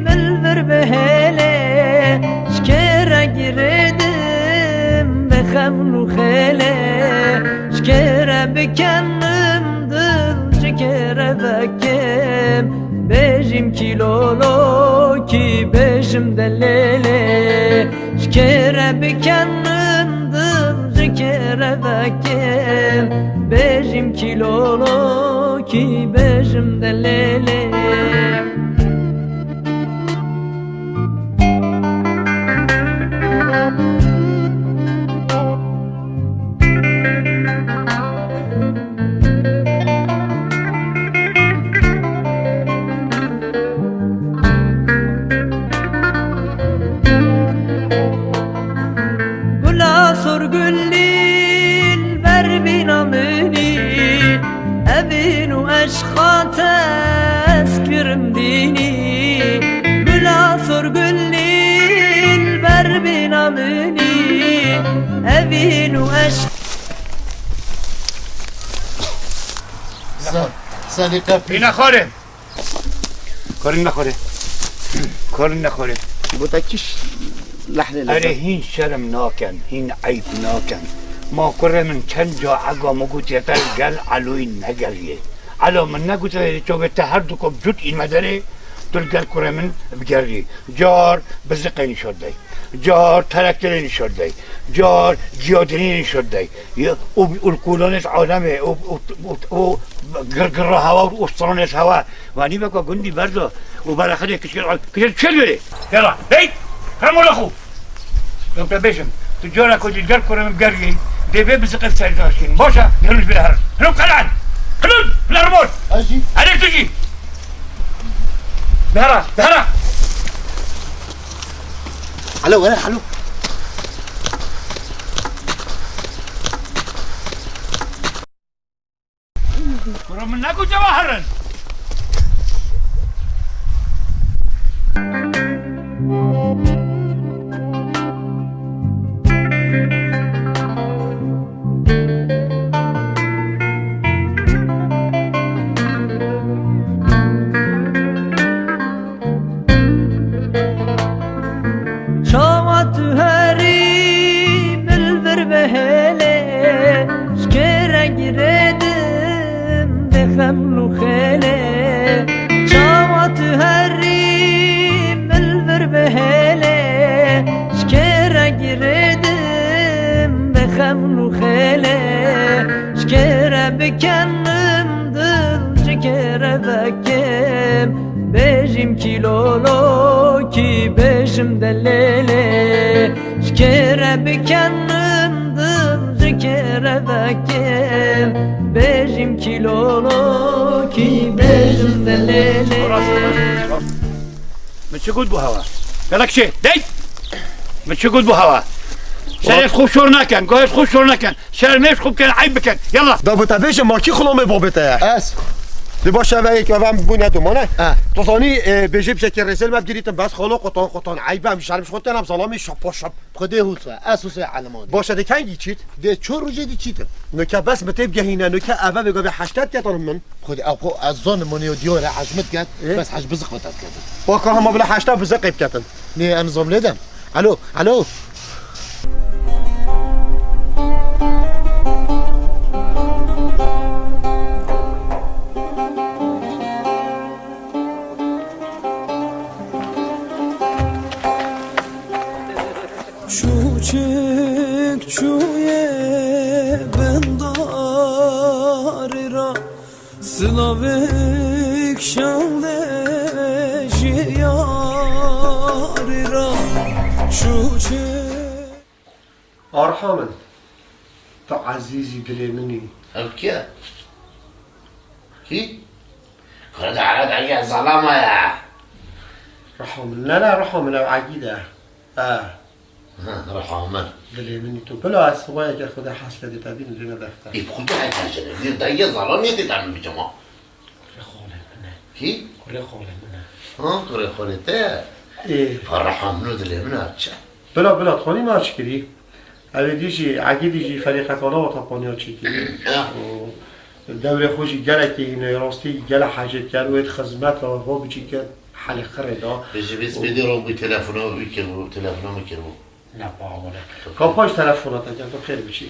min vir bihêlê, ji kê re girêdim bê xeml û xêlê. Ji kê re bikenim dil, ji kê re vekim, bêjim kîlolo, kî bêjim delêlê. Ji kê re bikenim dil, ji kê re vekim, bêjim kîlolo, kî bêjim delêlê. Gula sor gulî li ber bîna minî, evîn û eşqa te ez kirim dînî. Gula sor gulî li ber bîna minî, evîn û eşq- Sen, Selîqe pîr. Bîna xwarê. Karin nexware. Karin nexware. Bu da kiş lehnê Erê lezet. Hîn şerm naken, hîn eyb naken. Ma kurê min çend ca ega min gotiye te li gel Eloyî negeriyê. Elo min negotiye çavê te her du kop cût îme derê, tu li gel kurê min bigeriyê. Car biziqê nîşo dey. Car terektirê nîşo dey. Car ciyadinî nîşo dey. Ye, û, û li kolanê alemê, û, û, û, û girgirra hewa û stranê hewa. Vanî veka gundî berda û berexedê kişkir al, kişkir çêl verê. Hêra, hey! Hemû lexû! Em te bêjim, tu cara ku dîlger kurê min geriyê, dê vê biziqê bi serî de şkînin. Baş e, gelûş bê herin. Hilû qelen! Hilû! Bila rimor! Hajî. Erê tu jî! Dara, dara! Halo, were, halo. Kuro min negot ceva herin. Çawa tu herî min vir bihêlê, ji kê re girêdim bê xeml û xêlê. Çawa tu herî min vir bihêlê, ji kê re girêdim bê xeml û xêlê. Ji kê re bikenim dil, ji kê re vekim, bêjim kîlolo, kî bêjim delêlê. Ji kê re bikenim dil, ji Kere vekim, bêjim kîlolo, kî bêjim delele. Min çi got bu hewa? Yala kişê, dey! Min çi got bu hewa? Serê xwe şor nakin, goyê xwe şor nakin. Şermê xwe bikin, eyb bikin. Yala. Da bi te bêjim, ma kî xulamê babê te ye? Ez. Di baş eve yek eve em bûne domane. Ha. Tu zanî, e, bêjê bişekê rêzel me girîtin, bes xalo qutan qutan. Eyb em şerm xwe têne, em zalamî şapa şap. Xwedê Hûsa, ez Hûsê Eleman. Baş e, de kengî çît? De çor rojê dî çît im. Nuke bes mi tê bigehîne, nuke eve vêga vê heştet ketan min. Xwedê ew xwe ez zanim, min yo diyar e, hej mit ket, Ê? Bes hej biziq xwe te diketin. Waka hema bila heşta biziqê biketin. Nê, ez nizam lê dem. Alo, alo. Çûçik çûye bin darî ra, silavik şewde ji yarî ra. Çûçik. Arha min, tu ezîzî dilê min î. Ev kî ye? Kî? Xwedê Ereb Egîd zalama ye. Riha min, ne, ne, riha min, ev Egîd e. E. Ha, riha min. Dilê min î tu. Bila ez sibayeke Xwedê hes kedê te bînim, lê ne defter. Ê, bi xwe tu heta jene. Vîr dayê zalam yê tê te min bicema. Kurê xalê min e. Kî? Kurê xalê min e. Ha, kurê xalê te ye. Ê. Pa riha min û dilê min e, çi? Bila, bila, twanî me çi kirî? Ev ê dî jî, Egîdî jî ferîqetana wa tapaniya çêkirî. Ya. Û dewrê xwe jî gelekî hîne, rastî gelek hecê dikin, wê di xizmeta xwe biçî ke helê xirê da. Bi ji vê spêdê re bû telefona wî kiribû, telefona min kiribû. Ne bawle. Kapaj telefona te ken, tu xêr biçî.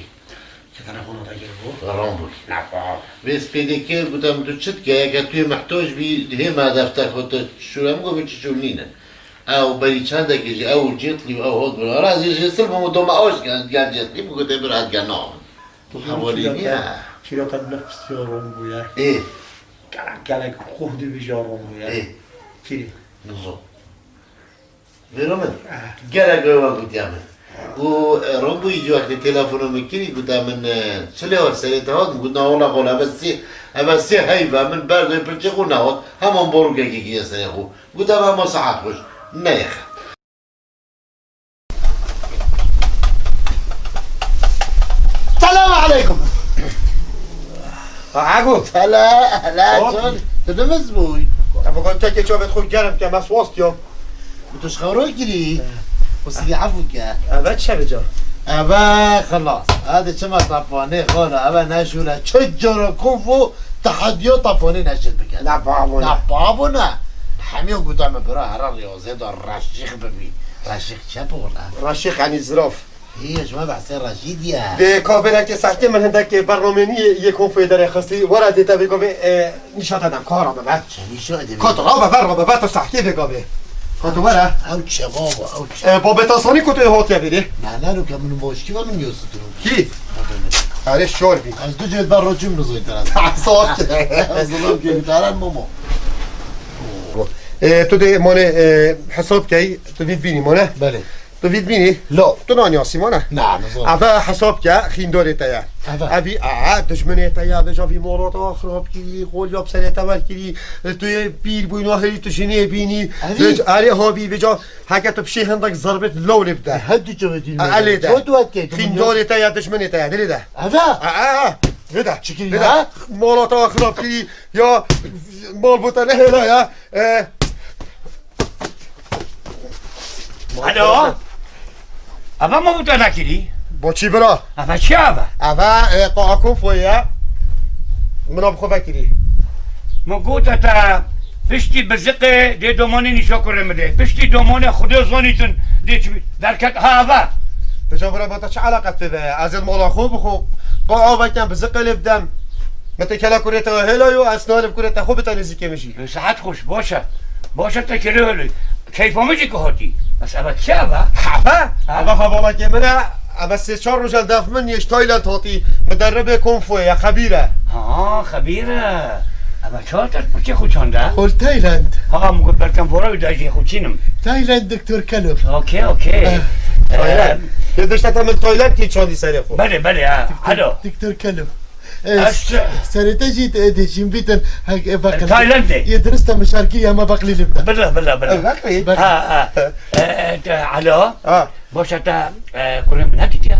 Ki telefona te kiribû? Ram bû. Ne bawle. Vê spêdê kir, gote min tu çi dike, eke tu yê mihtac bî, hê me defter xwe te şûre min, got min çi şûr nîne. Ew berî çendekê jî ew cêtlî û ew hat bûn. Ara ez jê sil bûm û doma aş gel, gel cêtlî bû, gote bira ez gel naxwin. Hevalî nîye. Kîra te nefsiya ron bûye. Ê. Gelek, gelek qoh dibîja ron bûye. Ê. Kîrî. Nizo. Vêro min. Eh. Gelek ew gotiya min. Û, e, ron bûyî cî wextê telefona min kirî, gote min, e, çi lê hat serê te hat? Min got, na wela xala, eve sê, eve sê heyv e, min berdoyê pirçê xwe nehot. Heman borokekê kiriye serê xwe. Gote min, hema saet xweş. Neyexe. Selam aleykum. Ago. Sela, hela, Hop. Çon. Tu dimiz bûy. Ama kon tekê çavê xwe germ ke, me swast ya. Tu ji xewro kirî. He. Û sivî efû ke. Eve çi bica? Eve xelas. Hadi çima tapanê xala, eve neşûre. Çi cara kofo Tehediya tapanê neşir bike. Ne babo ne. Ne babo ne. Hemiya gote min bira here riyazê da reşîx bibî. Reşîx çep ola. Reşîx yani ziraf. Hiye, ji me behsê reşî diye. Vê ka vê rengê sahtê min hindek bernamê nî yê konfoyê derê xistî. Were dê te vê ka vê, e, nîşan te dem, ka rabe ver. Çenî şo edin. Ka tu rabe ver, rabe ver, tu sahtê vê ka vê. Ka tu were. Ew çe baba, ew çe. E, babê te sanî ku tu hatiye vêrê? Ne, ne, ke min boşkî ve min yosutun. Kî? Erê şor bî. Ez du cêt ber roçim nizoy tera. Sor. Ez zilom ke tera momo. E, tu dê mane, e, hesab key, tu vît bînî mane? Belê. Tu vît bînî? La. Tu naniyasî mane? Na, nizam. Eve hesab ke, xîndorê te ye. Eve. Evî, a, dijminê te ye, vêca vî mala te xirab kirî, xol ya bi serê te wer kirî, tu yê pîr bûyî, naherî tu jinê bînî. Evî? Vêc-, erê havî, vêca Heke tu pişê hindek zerbet lewlê bide. Her du çavê dîn. E, elê de. Çawa tu hat key? Xîndorê te ya, dijminê te ya, dilê de. Eve? E, e, e. Vê de. Çikirî vê de. Ha? Mala te xirab kirî ya, mal bo te nehêla ya. E. Alo? Eve ma bo te nekirî? Bo çî bira? Eve çi eve? Eve, e, taxa konfoyê ye. Mina bi xwe vekirî. Min gote te piştî biziqê dê domanê nîşa kurê min dê. Piştî domanê Xwedê zanîtin dê çi derket ha eve. Vêca bira, bo te çi eleqet pê ve ye? Ez ê li mala xwe bixwe. Qo aveken biziqê lê bidem. Min tê kele kurê te hêla yo, ez nalê bi kurê te xwe bite nêzîkê min jî. Saet xweş, baş e. Baş e te kele hêlî. Keyfa min jî ku hatî. Bes eve kî eve? Eve? Ha? Eve hevalekê min e. Eve sê çar roj e li def min yê ji Tayland hatî. Miderribê konfoyê ye, xebîr e. Ha, xebîr e. Eve çawa te pirçê xwe çande? Hol Tayland. Ha, min got belkem vora wî dajê xwe çînim. Tayland doktor Kelo. Okey, okey. Eh. Tayland. Yê dişta te min Tayland kî çandî serê xwe. Belê, belê, ha. Alo. Doktor Kelim. E, Eş- serê te jî, e, dêşîm bîtin. Hek, e, bakın. Taylandê. Yê dirist te mişarkî ya me baqlî lî bide. Bila, bila, bila. E, baqlî. Baqlî. Ha, ha. E, e, te, alo. Ha. Boşa te, e, kurê min nedîtiya?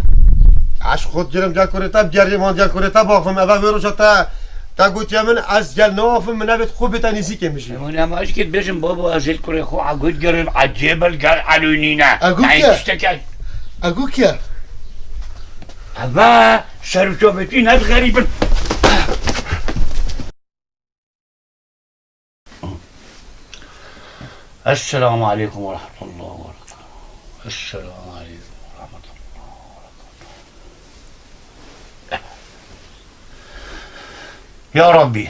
Aş xwe digirim gel kurê te, bigerî man gel kurê te bafim. Eve vê roja te, te gotiye min ez gel navafim, min nebêt xwe bête nêzîkê min jî. Hûn em aşkê dibêjin babo ez ê kurê xwe a gut gerim, a cêbel gel alûnîne. A gut Ay, ke? Tiştekî. A gut ke? Eve serçovêtî ne xerîbin. Esselamu aleykum ve rahmetullahi ve berekatuhu. Esselamu aleykum ve rahmetullahi ve berekatuhu. Ya Rabbî,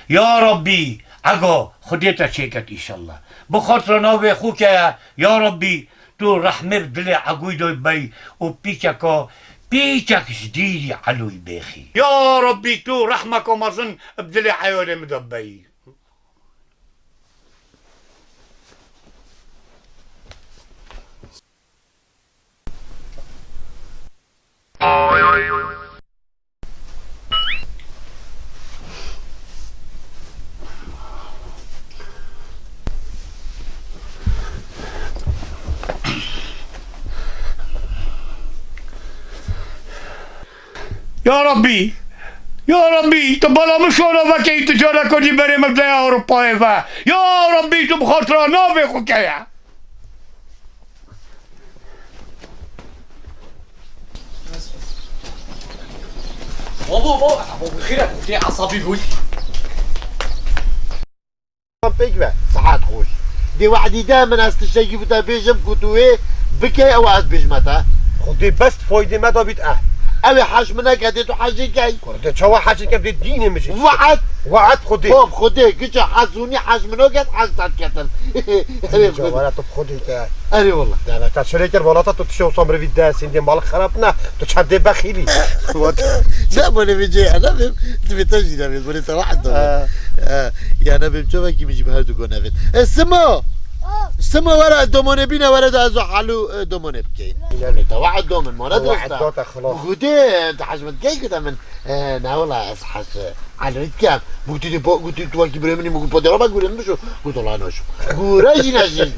ya Rabbî, ego Xwedê te çêket înşallah. Bi xatira navê xwe ke ye, ya Rabbî, Tu rehmê bi dilê Egoyî de bey û pîkeka, pîkek ji dîrî Eloyî bêxî. Ya Rabbî, tu rehmeka mezin bi dilê eyalê min de bey. Ya Rabbî, ya Rabbî, tu bala min şora vekeyî, tu careka dî berê min de Ewropayê ve. Ya Rabbî, tu bi xatira navê xwe keye. Babo, babo, babo, xêr e, tê esabî bûy. Pêk ve, saet xweş. Dê wehdî de min ez tiştekî bi te bêjim ku tu wê bikey ew ez bêjime te. Xwedê bes faydê me dabît eh. Ew ê heş min neke, dê tu hecî key. Kurdê çawa hecî kem dê dînê min jî. We'd. We'd Xwedê. Bab Xwedê, giça hezûnî heş min o ket, heş tat ketin. Erê Xwedê. Wala tu Xwedê te. Erê wala. Dana ta şirê ker wala ta tu tişe usa mirivî de sindê mal xerab ne. Tu çar dê bexîlî. Ne bole vê cê, ne bim. Tu vê te jî ne bim. Bole te wahid da. Ha. Ha. Ya ne bim çavakî min jî bi her du go ne bim. E, Simo. Simo were, domone bîne were da ez halu, e, domone bikeyin. Bole te wahid domin, mona dosta. Wahid dota xelas. Gudê, te hejmet gey gudê min. E, ne wala ez hez, e, Elbet kem. Gotî de, gotî tu wekî birê min î, min got podera bak gure min bişo. Got ola noş. Gure jî ne jî.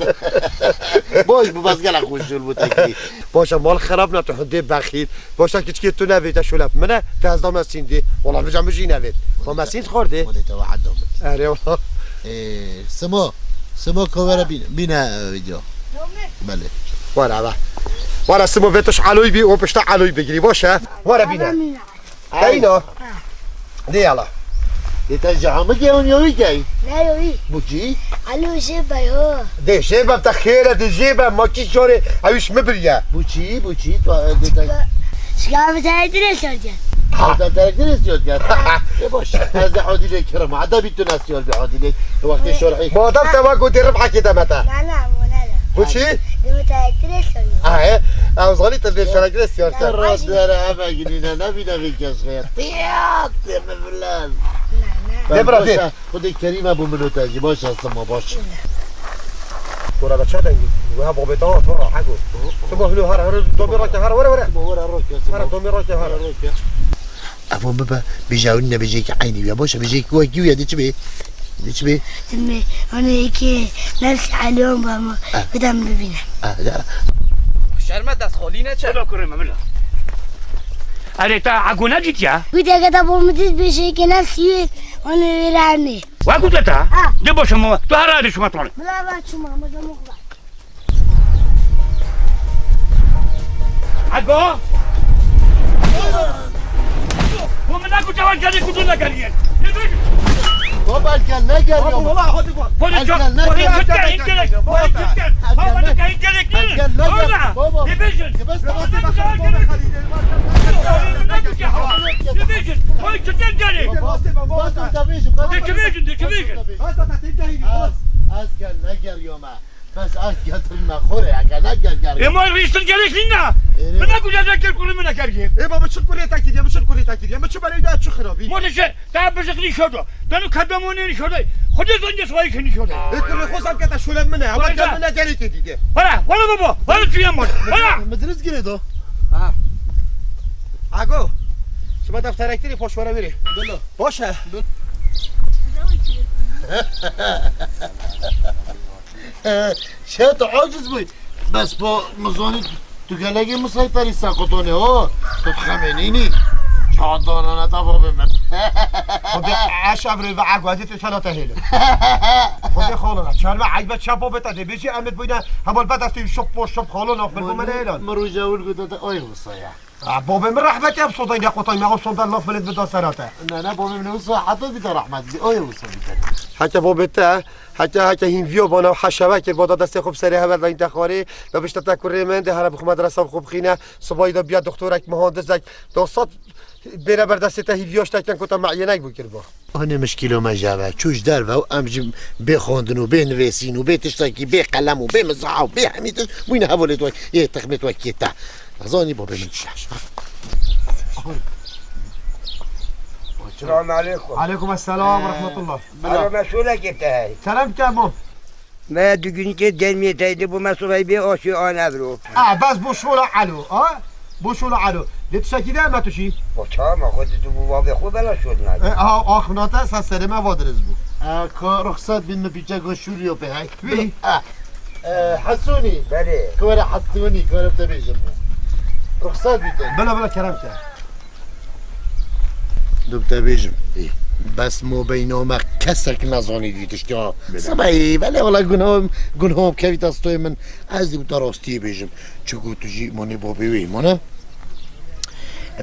Boş bu bas gela xweş şol bu tekî. Boşa mal xerab ne tu hundê bexîl. Boşa kiçikê tu ne vê te şolep min e. Te ez dame sîndî. Wala vêca min jî ne vê. Ma me sînd xwardê. Wala te wahid dame. Erê wala. Ee, Simo. Simo ko were bîne, bîne, e, video. Belê. Were be. Were Simo vê tu ji Eloyî bî û pişta Eloyî bigirî. Boş e. Were bîne. Eyno. Dê yala. Dê te ji hemû ke hûn yowî key? Ne yowî. Bu çî? Alo jê be ho. Dê jê be te xêre dê jê be ma kî carê ew iş mi biriye. Bu çî, bu çî? Tu, e, dê te Şika bi te dirê sordiye. Ha, te te dirê sordiye. E boş. Ez de hodî lê kirim. Ada bir tune siyor bir hodî lê. Wextê şorhî. Madem te va got dê ribhekê deme te. Na, na, bu ne de. Bu çî? Dê bi te dirê sordiye. Ha, he. Ew zanî te dê te dirê siyor te. Rast dere eve ginîne. Nebîne vê kes xêr. Tiyat, tê min filan. Ne, ne. Dê bira, dê. Xwedê kerîm e bo min û te jî. Baş e, Sima, baş. Kora be çawa dengî? Weha babê te hat, were, hego. Sima hilo, her, her, domê rake, her, were, were. Sima, were, rake, Sima. Her, domê rake, her. Were, rake. Evo bibe, bêje ew nebêje ki eynî ya. Baş e, bêje ki wekî ya, dê çi bê? Dê çi bê? Timê, hani iki nefs alyon ba ma, ha, bir de bibîne. Ha, ya. Şerme dest xolî ne çe? Bila kurê me, bila. Erê, ta Ego nedît ya? Wî deke te bo min dît bêje ki nefs yê, hani öyle hani. Wa ku te ta? Ha. De boşa ma, tu her hadi şuma tane. Bila ben çuma, ama da muhla. Ego! Bu min naku çawa gelê ku tu ne geliyê. Ne dur? Baba gel ne gel ya? Baba, hadi bak. Hadi gel ne gel? Hadi gel ne gel? Baba gel ne gel? Hadi gel ne gel? Baba. Division. Division. Oy, çıkın geri. Baba, baba. Division, division. Az, az gel ne gel yoma. Bes az getirme xore ya, gel gel gel. E, ma rîştin gerek nîna. Ê, ne. Min ne kucak ne ker kuru min ne ker ki. E, baba, çi kurê te kiriye, min çi kurê te kiriye, min çi belê de çi xirabî. Mole şey, ta bişikli şodo. Danu kadamone şodo. Xwedê zonce swayî şeni şodo. E, kurê xwe zam kete şule min e, ama gel min ne gerek dide. Wala, wala baba, wala çiyem. Mıdırız gire do. Ha. Ago. Şima defterektirî poşwara wîrê. Bilo. Boş e. Şeto aciz bûy. Bes bo mizonî tu gelekî misayterî seqotonê ho. Tu xemê nînî. Çandana ne tava be min. Xwedê eş evrê ve egwazê tu sana te hêlin. Xwedê xalona. Çarme eybe çapo bete de bêjî em ê bûyne hemal bedestî şop po şop xalona xwil bo me ne hêlan. Min rojewil gote te ay wisa ya. Ha, babê min rehmetî em sodan ya qotay me o sondan laf millet bida serate. Ne, ne, babê min wisa heta bide rehmet bi ay wisa bide. Heke babê te, heke, heke hîn viyo bana heşeve kir, bada destê xwe bi serê hever ve hîn te xwarê, ve bişte te kurê min, de here bi xwe medresa bi xwe bixîne, sibayî de biya doktorek, mihandizek, dostat bêne ber destê te hîn viyo şteken ku te meyînek bû kirba. Anê mişkîlo me jeve, çû ji derve û em jî bê xwendin û bê nivêsîn û bê tiştekî, bê qelem û bê mizaha û bê hemî tişt bûyne hevalê wek, yê texmê wek yê te. Zanî babê min çi. Selamun aleyküm. Aleyküm esselam ve rahmetullah. Alo, meşhûrekê te hey. Kerem ke mam. Me dugînikê dermiyê teyde bû, me sibahî bê aşê an evro. A, bes bo şola elo, a? Bo şola elo. Lê tu sekî de me tu şî? O çawa me xwe tu bû babê xwe bela şol nake. E, a, axna te sa serê me va diriz bû. E, ka ruxsat bin me bîçe go şûriyo pe hey. Wî? A, e, Hesûnî. Belê. Kore Hesûnî, kore te bêjim. Ruxsat bî te. Bela, bela, kerem ke. Dû te bêjim. Ê. Bes mobeyna me kesek nezanî vî tiştya. Bile. Sibeyê, belê wala gunhom, gunhom kevî te stoyê min. Ez dî te rastiyê bêjim. Çiku tu jî monê babê wê mane.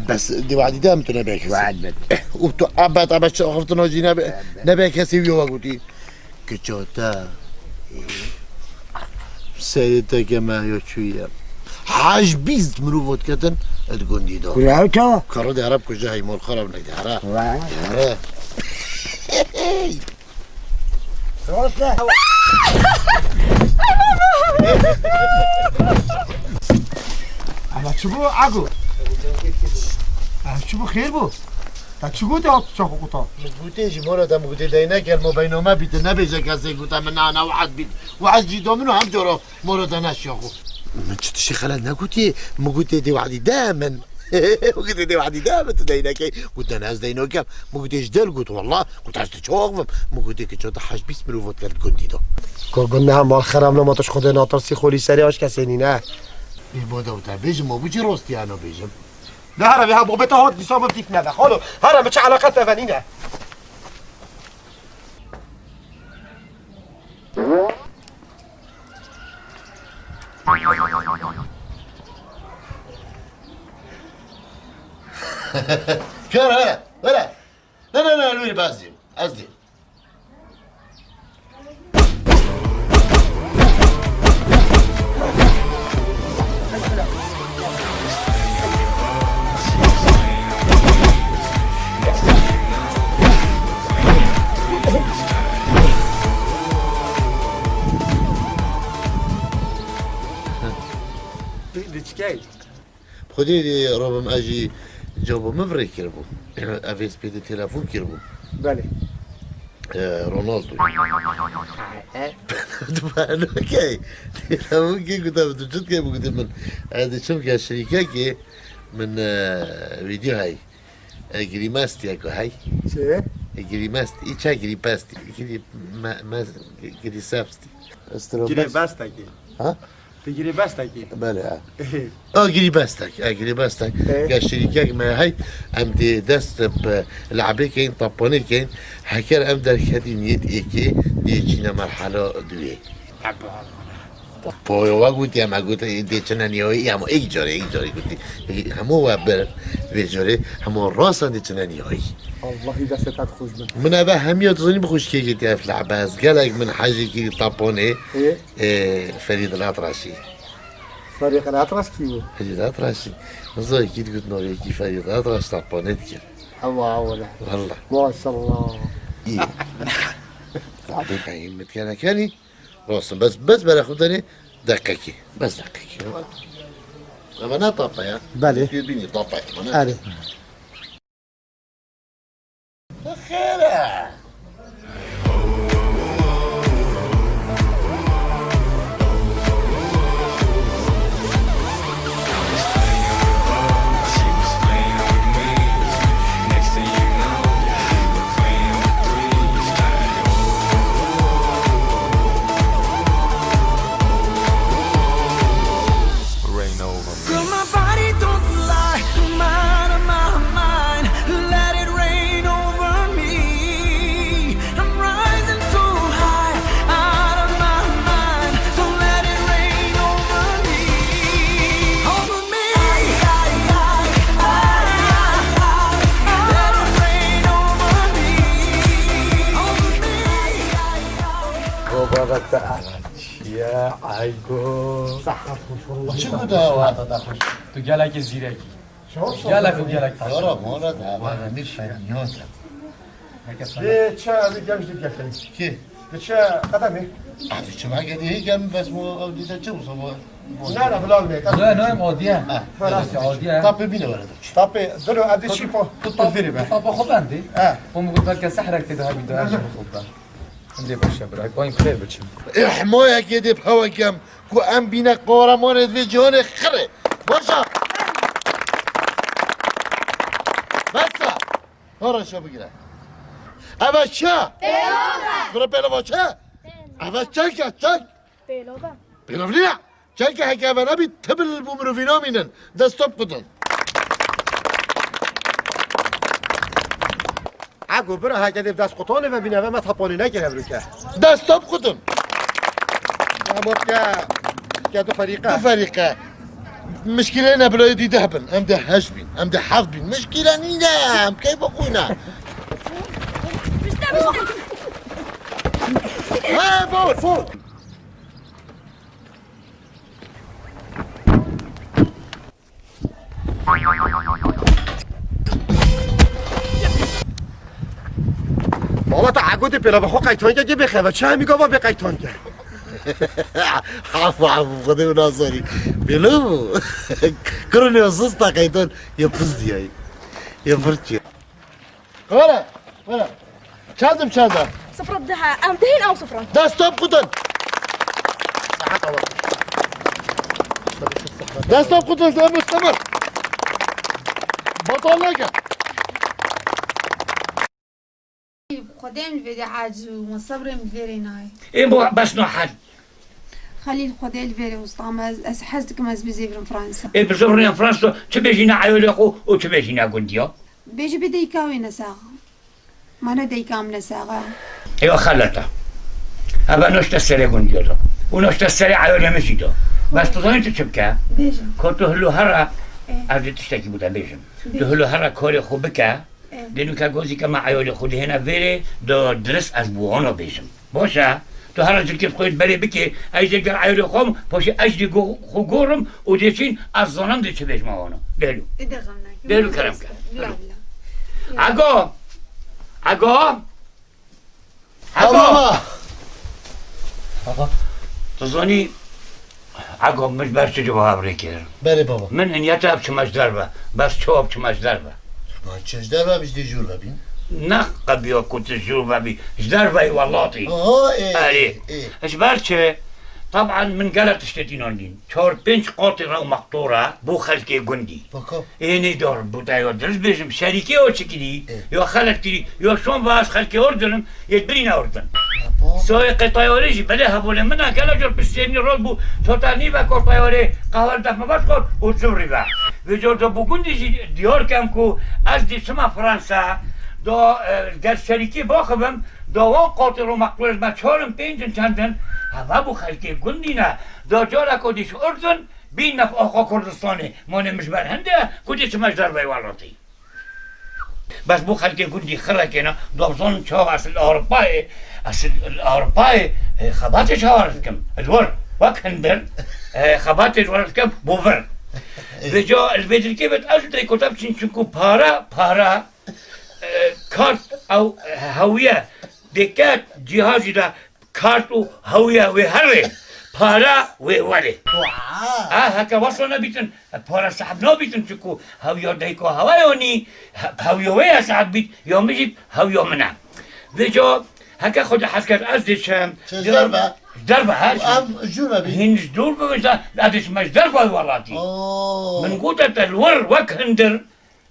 Bes dê wadî de em tu nebe kesê. Wad bed. Û tu ebed, ebed çi axiftina jî nebe, nebe kesê wî wa gotî. Kiça te. Serê te ke me ya çûye. Hej bîst mirov vot ketin, et gundî da. Kura ew çawa? Kara de Arap kuja hey mor xarab neydi, hara. Wa. Hara. Roste. Ama çi bu, Agu? Ama çi bu, xêr bu? Te çi gote hat çaxo quta? Min gote ji mora de, min gote deyneke, mo beyname bîte, nebêje kesê gote min nana wehd bît. Wehd jî do min û hem coro mora de neşiya xo. Min çi tiştê xelet negotiye, min gote dê wehdî de min. Min gote dê wehdî de min tu deynekey. Gote ne ez deynokem. Min gote ji del got walla. Gote ez tu çawa axivim. Min gote ki çata heş bîst mirov vot kerd gundî de. Ko gund ne hem mal xeram ne ma tu ji Xwedê natirsî xolî serê aş kesê nîne. Bê bo de wite bêjim, ma bu cî rostiya no bêjim. De here vê ha bobê te hat dîsa min tîf nebe. Xalo, here min çi eleqe te ve nîne. Kara, here, here. Ne, ne, ne, lûrî be ez dîm. Ez dîm. Diçkey. Xwedê dê rabim ez jî cabo min virê kiribû. Ev ê spêdê telefon kiribû. Belê. E, Ronaldo. E? Tu bano key. Telefon kir, gote min tu çi dikey, bû gote min. Ez diçim ke şirîkekê min, e, vîdeo hey. E, girîmestiyek hey. Çi? E, girîmest. Î çe girîpest. Girî-, me-, me-, girîsepst. Girêbestekî. Ha? Tu girêbestekî. Belê, ha. A, girîbestek, a, girîbestek. E? Ge şirîkek me hey, em dê dest bi le'bê keyin, tapanê keyin. Heker em derketî niyet êkê, dê çîne merhala duyê. Poyo wa gotî, em gotî, dê çine niyoyî, ama êk carê, êk carê gotî. Hemo we bir vê carê, hemo rasan dê çine niyoyî. Allahî destê te xweş bin. Min eve hemiya dizanî bi xweşkê gotî ev le'be. Ez gelek min hejê kirî tapanê. E? Ê, Ferîd Latraşî. Ferîd Latraş kî bû? Ferîd Latraşî. Min zayekî digot navê yekî Ferîd Latraş tapanê dikir. Hewa, hewa le. Walla. Maşallah. Î. Zaten ben himmet kene kenî. Rostum. Bes, bes bere xwe denê deqekî. Bes deqekî. Eve ne tapa ya? Belê. Tu bînî tapa ya. Erê. Xêr e. Aygo. Sahat hoş, vallahi. Çi ku da wata da hoş. Tu gelekî zîrekî. Gelek û gelek taş. Yara, mora da, emir feniyat. Ê, çi, em ê gem jî digeşin. Kî? Di çi qedemê? Abi, çima gedî hê gem bes mo ew dîte çi wisa mo? Na, na, bilal me. Ne, ne, em adiye. Ha. Belas adiye. Tapê bîne were de çi? Tapê, dilo, ev de çi po? Tu tap-, tapê viri be. Tapa xwe bendî. Ha. Xwe mi got belke sehrek tê de hebî de her şey xwe be. Hindê baş e, bira. Bayım xêr biçim. Ehmoyekê dê bi hewe kem ku em bîne qoremanê vê cîhanê xirê. Baş e. Bes e. Hora şo bigire. Eve çi? Pêlov e. Bira pêlova çi? Pêlov. Eve çek e, çek. Pêlov e. Pêlov niye? Çek e, heke eve nebî, tibil bû mirovî namînin. Destop kudin. Ego bira heke dê dest qutanê ve bîne ve me tapanî nekir hevruke. Destop kudin. Ama ke, ke du ferîqe. Du ferîqe. Mişkîle ne, bila êdî deh bin. Em dê heşt bin. Em dê heft bin. Mişkîle nîne. Em keyfa xwe ne. He, foul, foul. Baba, te ego dê pêlava xwe qeytan ke, bê xeve, çi hemî gava bê qeytan ke. Afu, afu, Xwedê wina zarî. Pêlo bû. Kurunê zista qeytan, ya piz diyayî. Ya virçî. Were, were. Çendim çende? Sıfır dihe, em dihên ew sıfır. Destop kudin. Destop kudin, te mustemir. Batal neke. Xwedê em li vê de aciz û me sebrê em li vê rê nayê. Ê bo bes no hel. Xelîl, Xwedê li vê rê usta me, ez, ez hez dikim ez bizêvirim Fransa. Ê bizêvirîne Fransa, çi bêjîne eyalê xwe û çi bêjîne gundiya? Bêjî bê dayika wê nesax. Mane dayika min nesax e. Ewa xelet e. Eva noşte serê gundiya da. Û noşte serê eyalê min jî da. Bes tu zanî tu çi bike? Bêje. Ko tu hilo herre, Ê. ez dê tiştekî bo te bêjim. Bêje. Tu hilo herre korê xwe bike, Ê. Dê nûke gozîke me eyalê xwe dihêne vêrê, do dirist ez bi wana bêjim. Baş e, tu here cilkê xwe yê berê bikê, ez jê gel eyalê xwe im, paşê ez jî go-, xwe gorim û dê çîn ez zanim dê çi bêjime wana. Dêlu. Ê, de xem neke. Dêlu kerem ke. Bila, bila. Ego! Ego! Ego! Baba! Baba, tu zanî, Ego, min ji ber çi civab rê kir? Berê baba. Min niyeta ev çima ji derve. Bes çawa çima ji derve? Ma çi ji derve bî, ji dê jûr vebîn? Ne qebiya ku tu jûr vebî. Ji derveyî welatî. Oho, ê, Erê. ê. Ji ber çi? Taban min gelek tiştê tînan dîn. Çar pênc qatî rew mextore bo xelkê gundî. Baka. Ê nêdar bo te ya dirist bêjim, şerîkê ya çi kirî, Ê. ya xelet kirî, ya şan ve ez xelkê ordinim, yê birîne ordin. Baba. Soyê qê teyarê jî, belê hevalê min e, gelo car piştênî rol bû, çota nîve kor teyarê, qehwe li def me veş kor û civrî ve. Vê car da bo gundî jî diyar kem ku ez dê çima Fransa, da, e, ger şerîkê baxivim, da wan qatî ro mextûr ez me çar in, pênc in, çend in, heve bo xelkê gundî ne, da careka dî ji ordin, Bîn nef axa Kurdistanê, manê min ji ber hinde, ku dê çime ji derveyî welatî. Bes bo xelkê gundî xirekêne, da bizanin çawa ez li Ewropayê, ez li Ewropayê, e, xebatê çawa dikim, li wir, wek hindir, e, xebatê ji wir dikim, bo vir. Vêca li vê dirkê bêt ez dê kota biçin, çinku pare, pare, e, kart ew, e, hewiye, dê ke cîha jî de Kart û hewiya wê herê, para wê werê. Wa! A, heke wesa nebîtin, para sehb nabîtin, çiku hewiya dayika hewa ya nî, he-, hewiya wê ya sehb bît, ya min jî hewiya min e. Vêca heke Xwedê hez kir ez dê çim. Çi, ji derve? Ji derve, her şey. Em jûr vebîn. Hîn ji dûr bibin, ez dê çim ji derve welatî. Oo. Min gote te li wir wek hindir.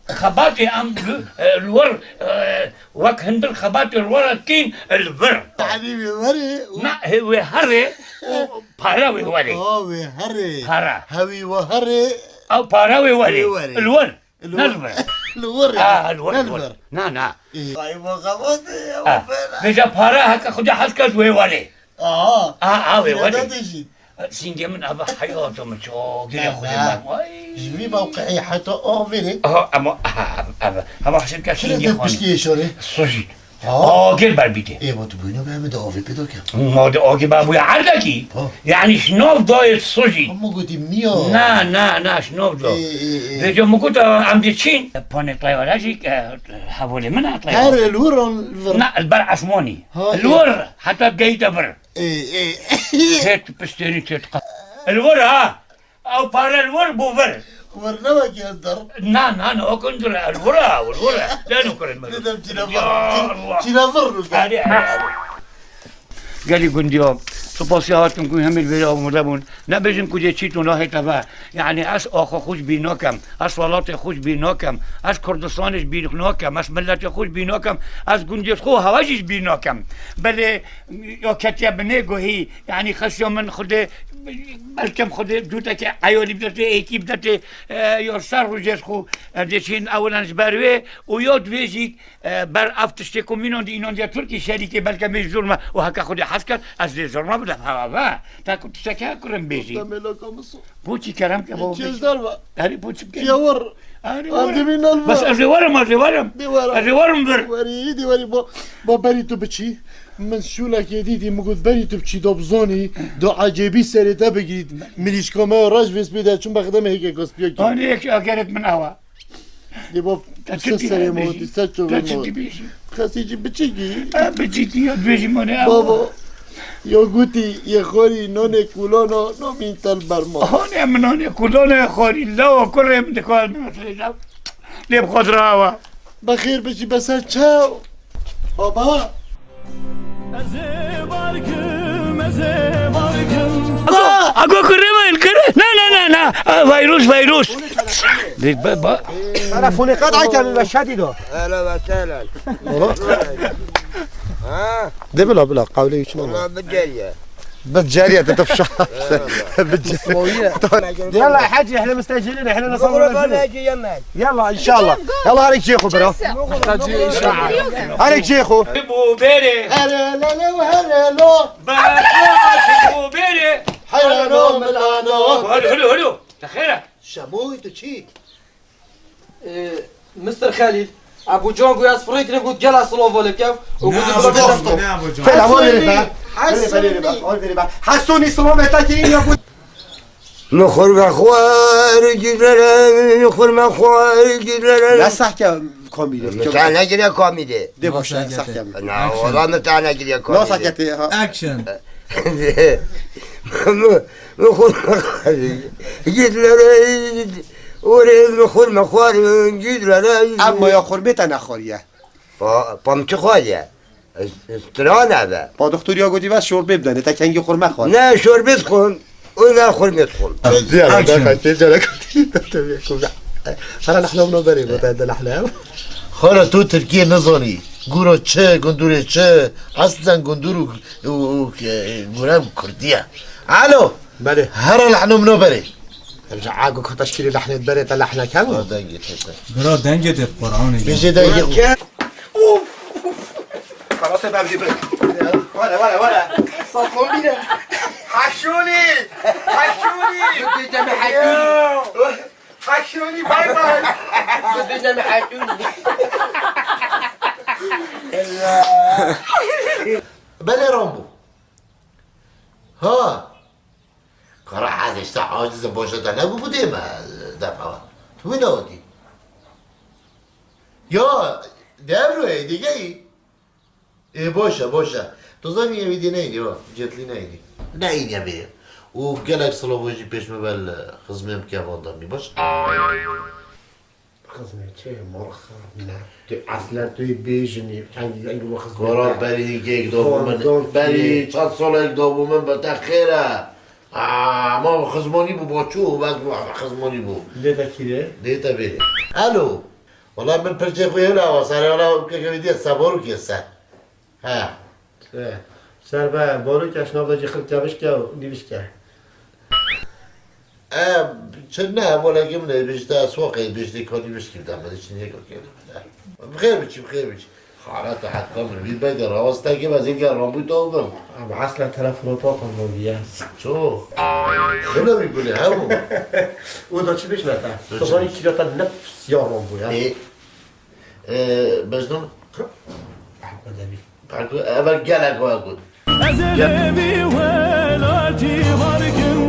Xebatê em li, e, li wir, e, wek hindir xebatê li wir dikîn, e, li vir. Yanî wê werê û Na, hê wê herê û para wê werê. Aa, wê herê. Para. Hewî wê herê. Ew para wê werê. Wê werê. Li wir. Li Ne wir. li vir. Li wir. Aa, li wir, Ne li li wir. vir. Na, na. Ê. Ay, bu xebatê, ew Ha. fena. Vêca para heke Xwedê hez kir wê werê. Aha. A, a, wê Sînge werê. Dede jî. Sîngê min eva heyata min ço, gire Ha, xwe ha. Ay. Ji vî mewqeyê heta a verê. Aha, ama, aha, ama, ama hesib ke Çi sîngê dest xwe. Piştiyê şorê? Sojît. Ha. Agir ber bîtê. Ê, ma tu bûyî nake, em ê de avê pê de ke. Ma de agir ber bûye erdekî. Ha. Yani şnav dayê sojî. Ama gotim niya. Na, na, na, şnav da. Ê, ê, ê. Vêca min got, em dê çîn. Panê teyare jî, e, hevalê min e teyare. Her li wir an vir. Na, li ber esmanî. Ha, li wir, heta gehîte vir. Ê, ê. Têt piştênî têt qe-, li wir ha. Ew pare li wir bû vir. Xwer ne wekî ez der. Na, na, na, o kundur el vura, el vura. Deno kurên me. Dedim çîna vir. Ya Allah. Çîna vir. Hadi, hadi. Gelî gundiya, sipasiya hatin ku hemî li vêrê amade bûn. Nebêjin ku dê çît û nahête ve. Yani ez axa xwe ji bîr nakem. Ez welatê xwe ji bîr nakem. Ez Kurdistanê ji bîr nakem. Ez miletê xwe ji bîr nakem. Ez gundê xwe hewa jî ji bîr nakem. Belê ya ketiye binê guhî. Yani xesiya min Xwedê, belkem Xwedê dûteke eyalî bidetê, êkî bidetê, e, ya ser rojê xwe, e, dê çîn ewilan ji ber wê û ya divê jî, e, ber ev tiştê ku mînan di înan diye Tirkî şerîkê belkem bê zor me û heke Xwedê hez ket, ez dê zor me bidem hewa ve. Ta ku tişteke kurim bêjî. Demê laka min so. Bo çi kerem ke bo. Çêj derve. Erê bo çi bike. Çiye wir. Erê wir. Bes ez ê werim, ez ê werim. Dê were. Ez ê werim vir. Werî, dê werî bo, bo berî tu biçî. Min şûlekê dîtî, min got, berî tu biçî do bizonî, do ecêbî serê te bigît. Mirîşka me reş vê spî de, çûn bexdemê hêkê kospiyo kî. Anî yek agerek min awa. Dê bo, Te se çi serê dî me bêjî? Dî se çovê Te çi me. Dî bêjî? Xesî cî biçîkî. E, biçîkî ya dibêjî mane awa. Baba, ya gotî, yê xorî, nonê kulano, no mîn tel berma. Hane min nonê kulano yê xorî, lawa kurê min dikar min mesele. Lê bi xwe dirawa. Bexêr biçî be ser çaw. Baba. Ez ê barkim, ez ê barkim. Ago, ago kurê min, kurê. Na, na, na, na. A, virus, virus. Dê, ba, ba. Telefonê qet ayte min ve şedî do. Hele ve sehlen. Ha? De bila, bila, qawlê için ama. Ulan bir gel ya. Bi cariye te tefşa. Bi c-, Yalla hacı, ehle müstecilin, ehle nasıl Baba, ne yemek? Yalla inşallah. Yalla harek cêxu bira. Harek cêxu. Bu bere. Herelele herelo. Baba, bu bere. Herelo milano. Halo, halo, halo. Te xêr e? Şemoy tu çi? Ee, Mister Xelîl, Ebû Can got ez firê kirim, got gela silava lê bikev û got bila stop, stop. Fela, wan verê be. Verê be, verê be, wan verê be. Hesûnî silava te kî ya got. Mixurme xwar gîrlere, mixurme xwar gîrlere. Ne sahke komîdê? Min te negiriye komîdê. De boş ver, sahke. Na, wala min te negiriye komîdê. Ne sahke te ha? Action. Mixurme xwar gîrlere. Orê mixurme xwar gîrlere. Emma ya xurmê te nexwariye. Pa, pa min çi xwariye? Strana be. Pa doktor ya gotî ve şorbê bidene, te kengî xurme xwar. Ne şorbê dixwim, û ne xurmê dixwim. Diya be, action. Derxestê, cara kotî, te vê ku be. Hara lehna min berê, got, te de lehna. Xwara tu Tirkiyê nizanî. Gura çi, gundurê çi? Eslen gundur û, û, û, e, gurem Kurdiye. Alo. Belê. Hara lehna min berê. Em ji ago ka teşkîlî lehnê berê te lehne kem. Bira dengê te Qur'anê. Bêjê dengê. Xelasê bevdî bir. Were, were, were. Sakomîne. Haşûnî. Haşûnî. Bêje me Haşûnî. Haşûnî, bay bay. Bêje me Haşûnî. Belê Rambo. Ha. Kara ez işte aciz boşa da ne bu, bu değil mi? Defa. Tu ne oldu? Ya, devro e, digi. E, boşa, boşa. Tu zanî evî neydi o? Cetli neydi? Neydi abi? O gelek Slavojî peşme bel xizmem ke vandamî baş. Xizmê çi? Morxa ne. Tu eslen tu yê bêjinî, çend engî we xizmê Kora te. Berî geyek da bû min. Berî çend salek da bû min, bi te xêr e. Aa, ma xizmanî bû, ba çû, bes bû, xizmanî bû. Lê te kî de? Lê te bêrê. Alo. Wala min pirçê xwe hêla wa serê, wala keke vê diye seborûkê ser. He. He. Ser be, borûke şinavda jî xil kevişke û nîvişke. E, çi ne, hevalekî min ê bişte, ez waqê biştî kanî bişkî de, min için yek okey. Bi xêr biçî, bi xêr biçî. Xara te hetka min, vî beyde rawastekê ve zêdî ya rambû to bim. Abi, asla telefonu to qurbandiye. Ço? Şöyle bir gülü, he bu? O da çi bişme te? Tu zanî kîlota nefs ya rambû ya. E, e, Mecnun? Ev gelek we got. Ez ê lê vî welatî barkim,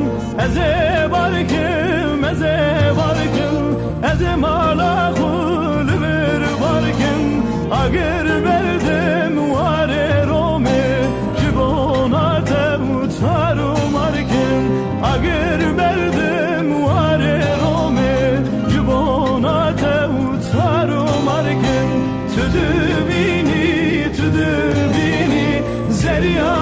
ez ê barkim, ez ê barkim, ez ê mala xwe li vir barkim. Agir berdim warê Romê, ji bona te û çar û markim. Agir berdim warê Romê, ji bona te û çar û markim. Tu dibînî, tu dibînî, zeriya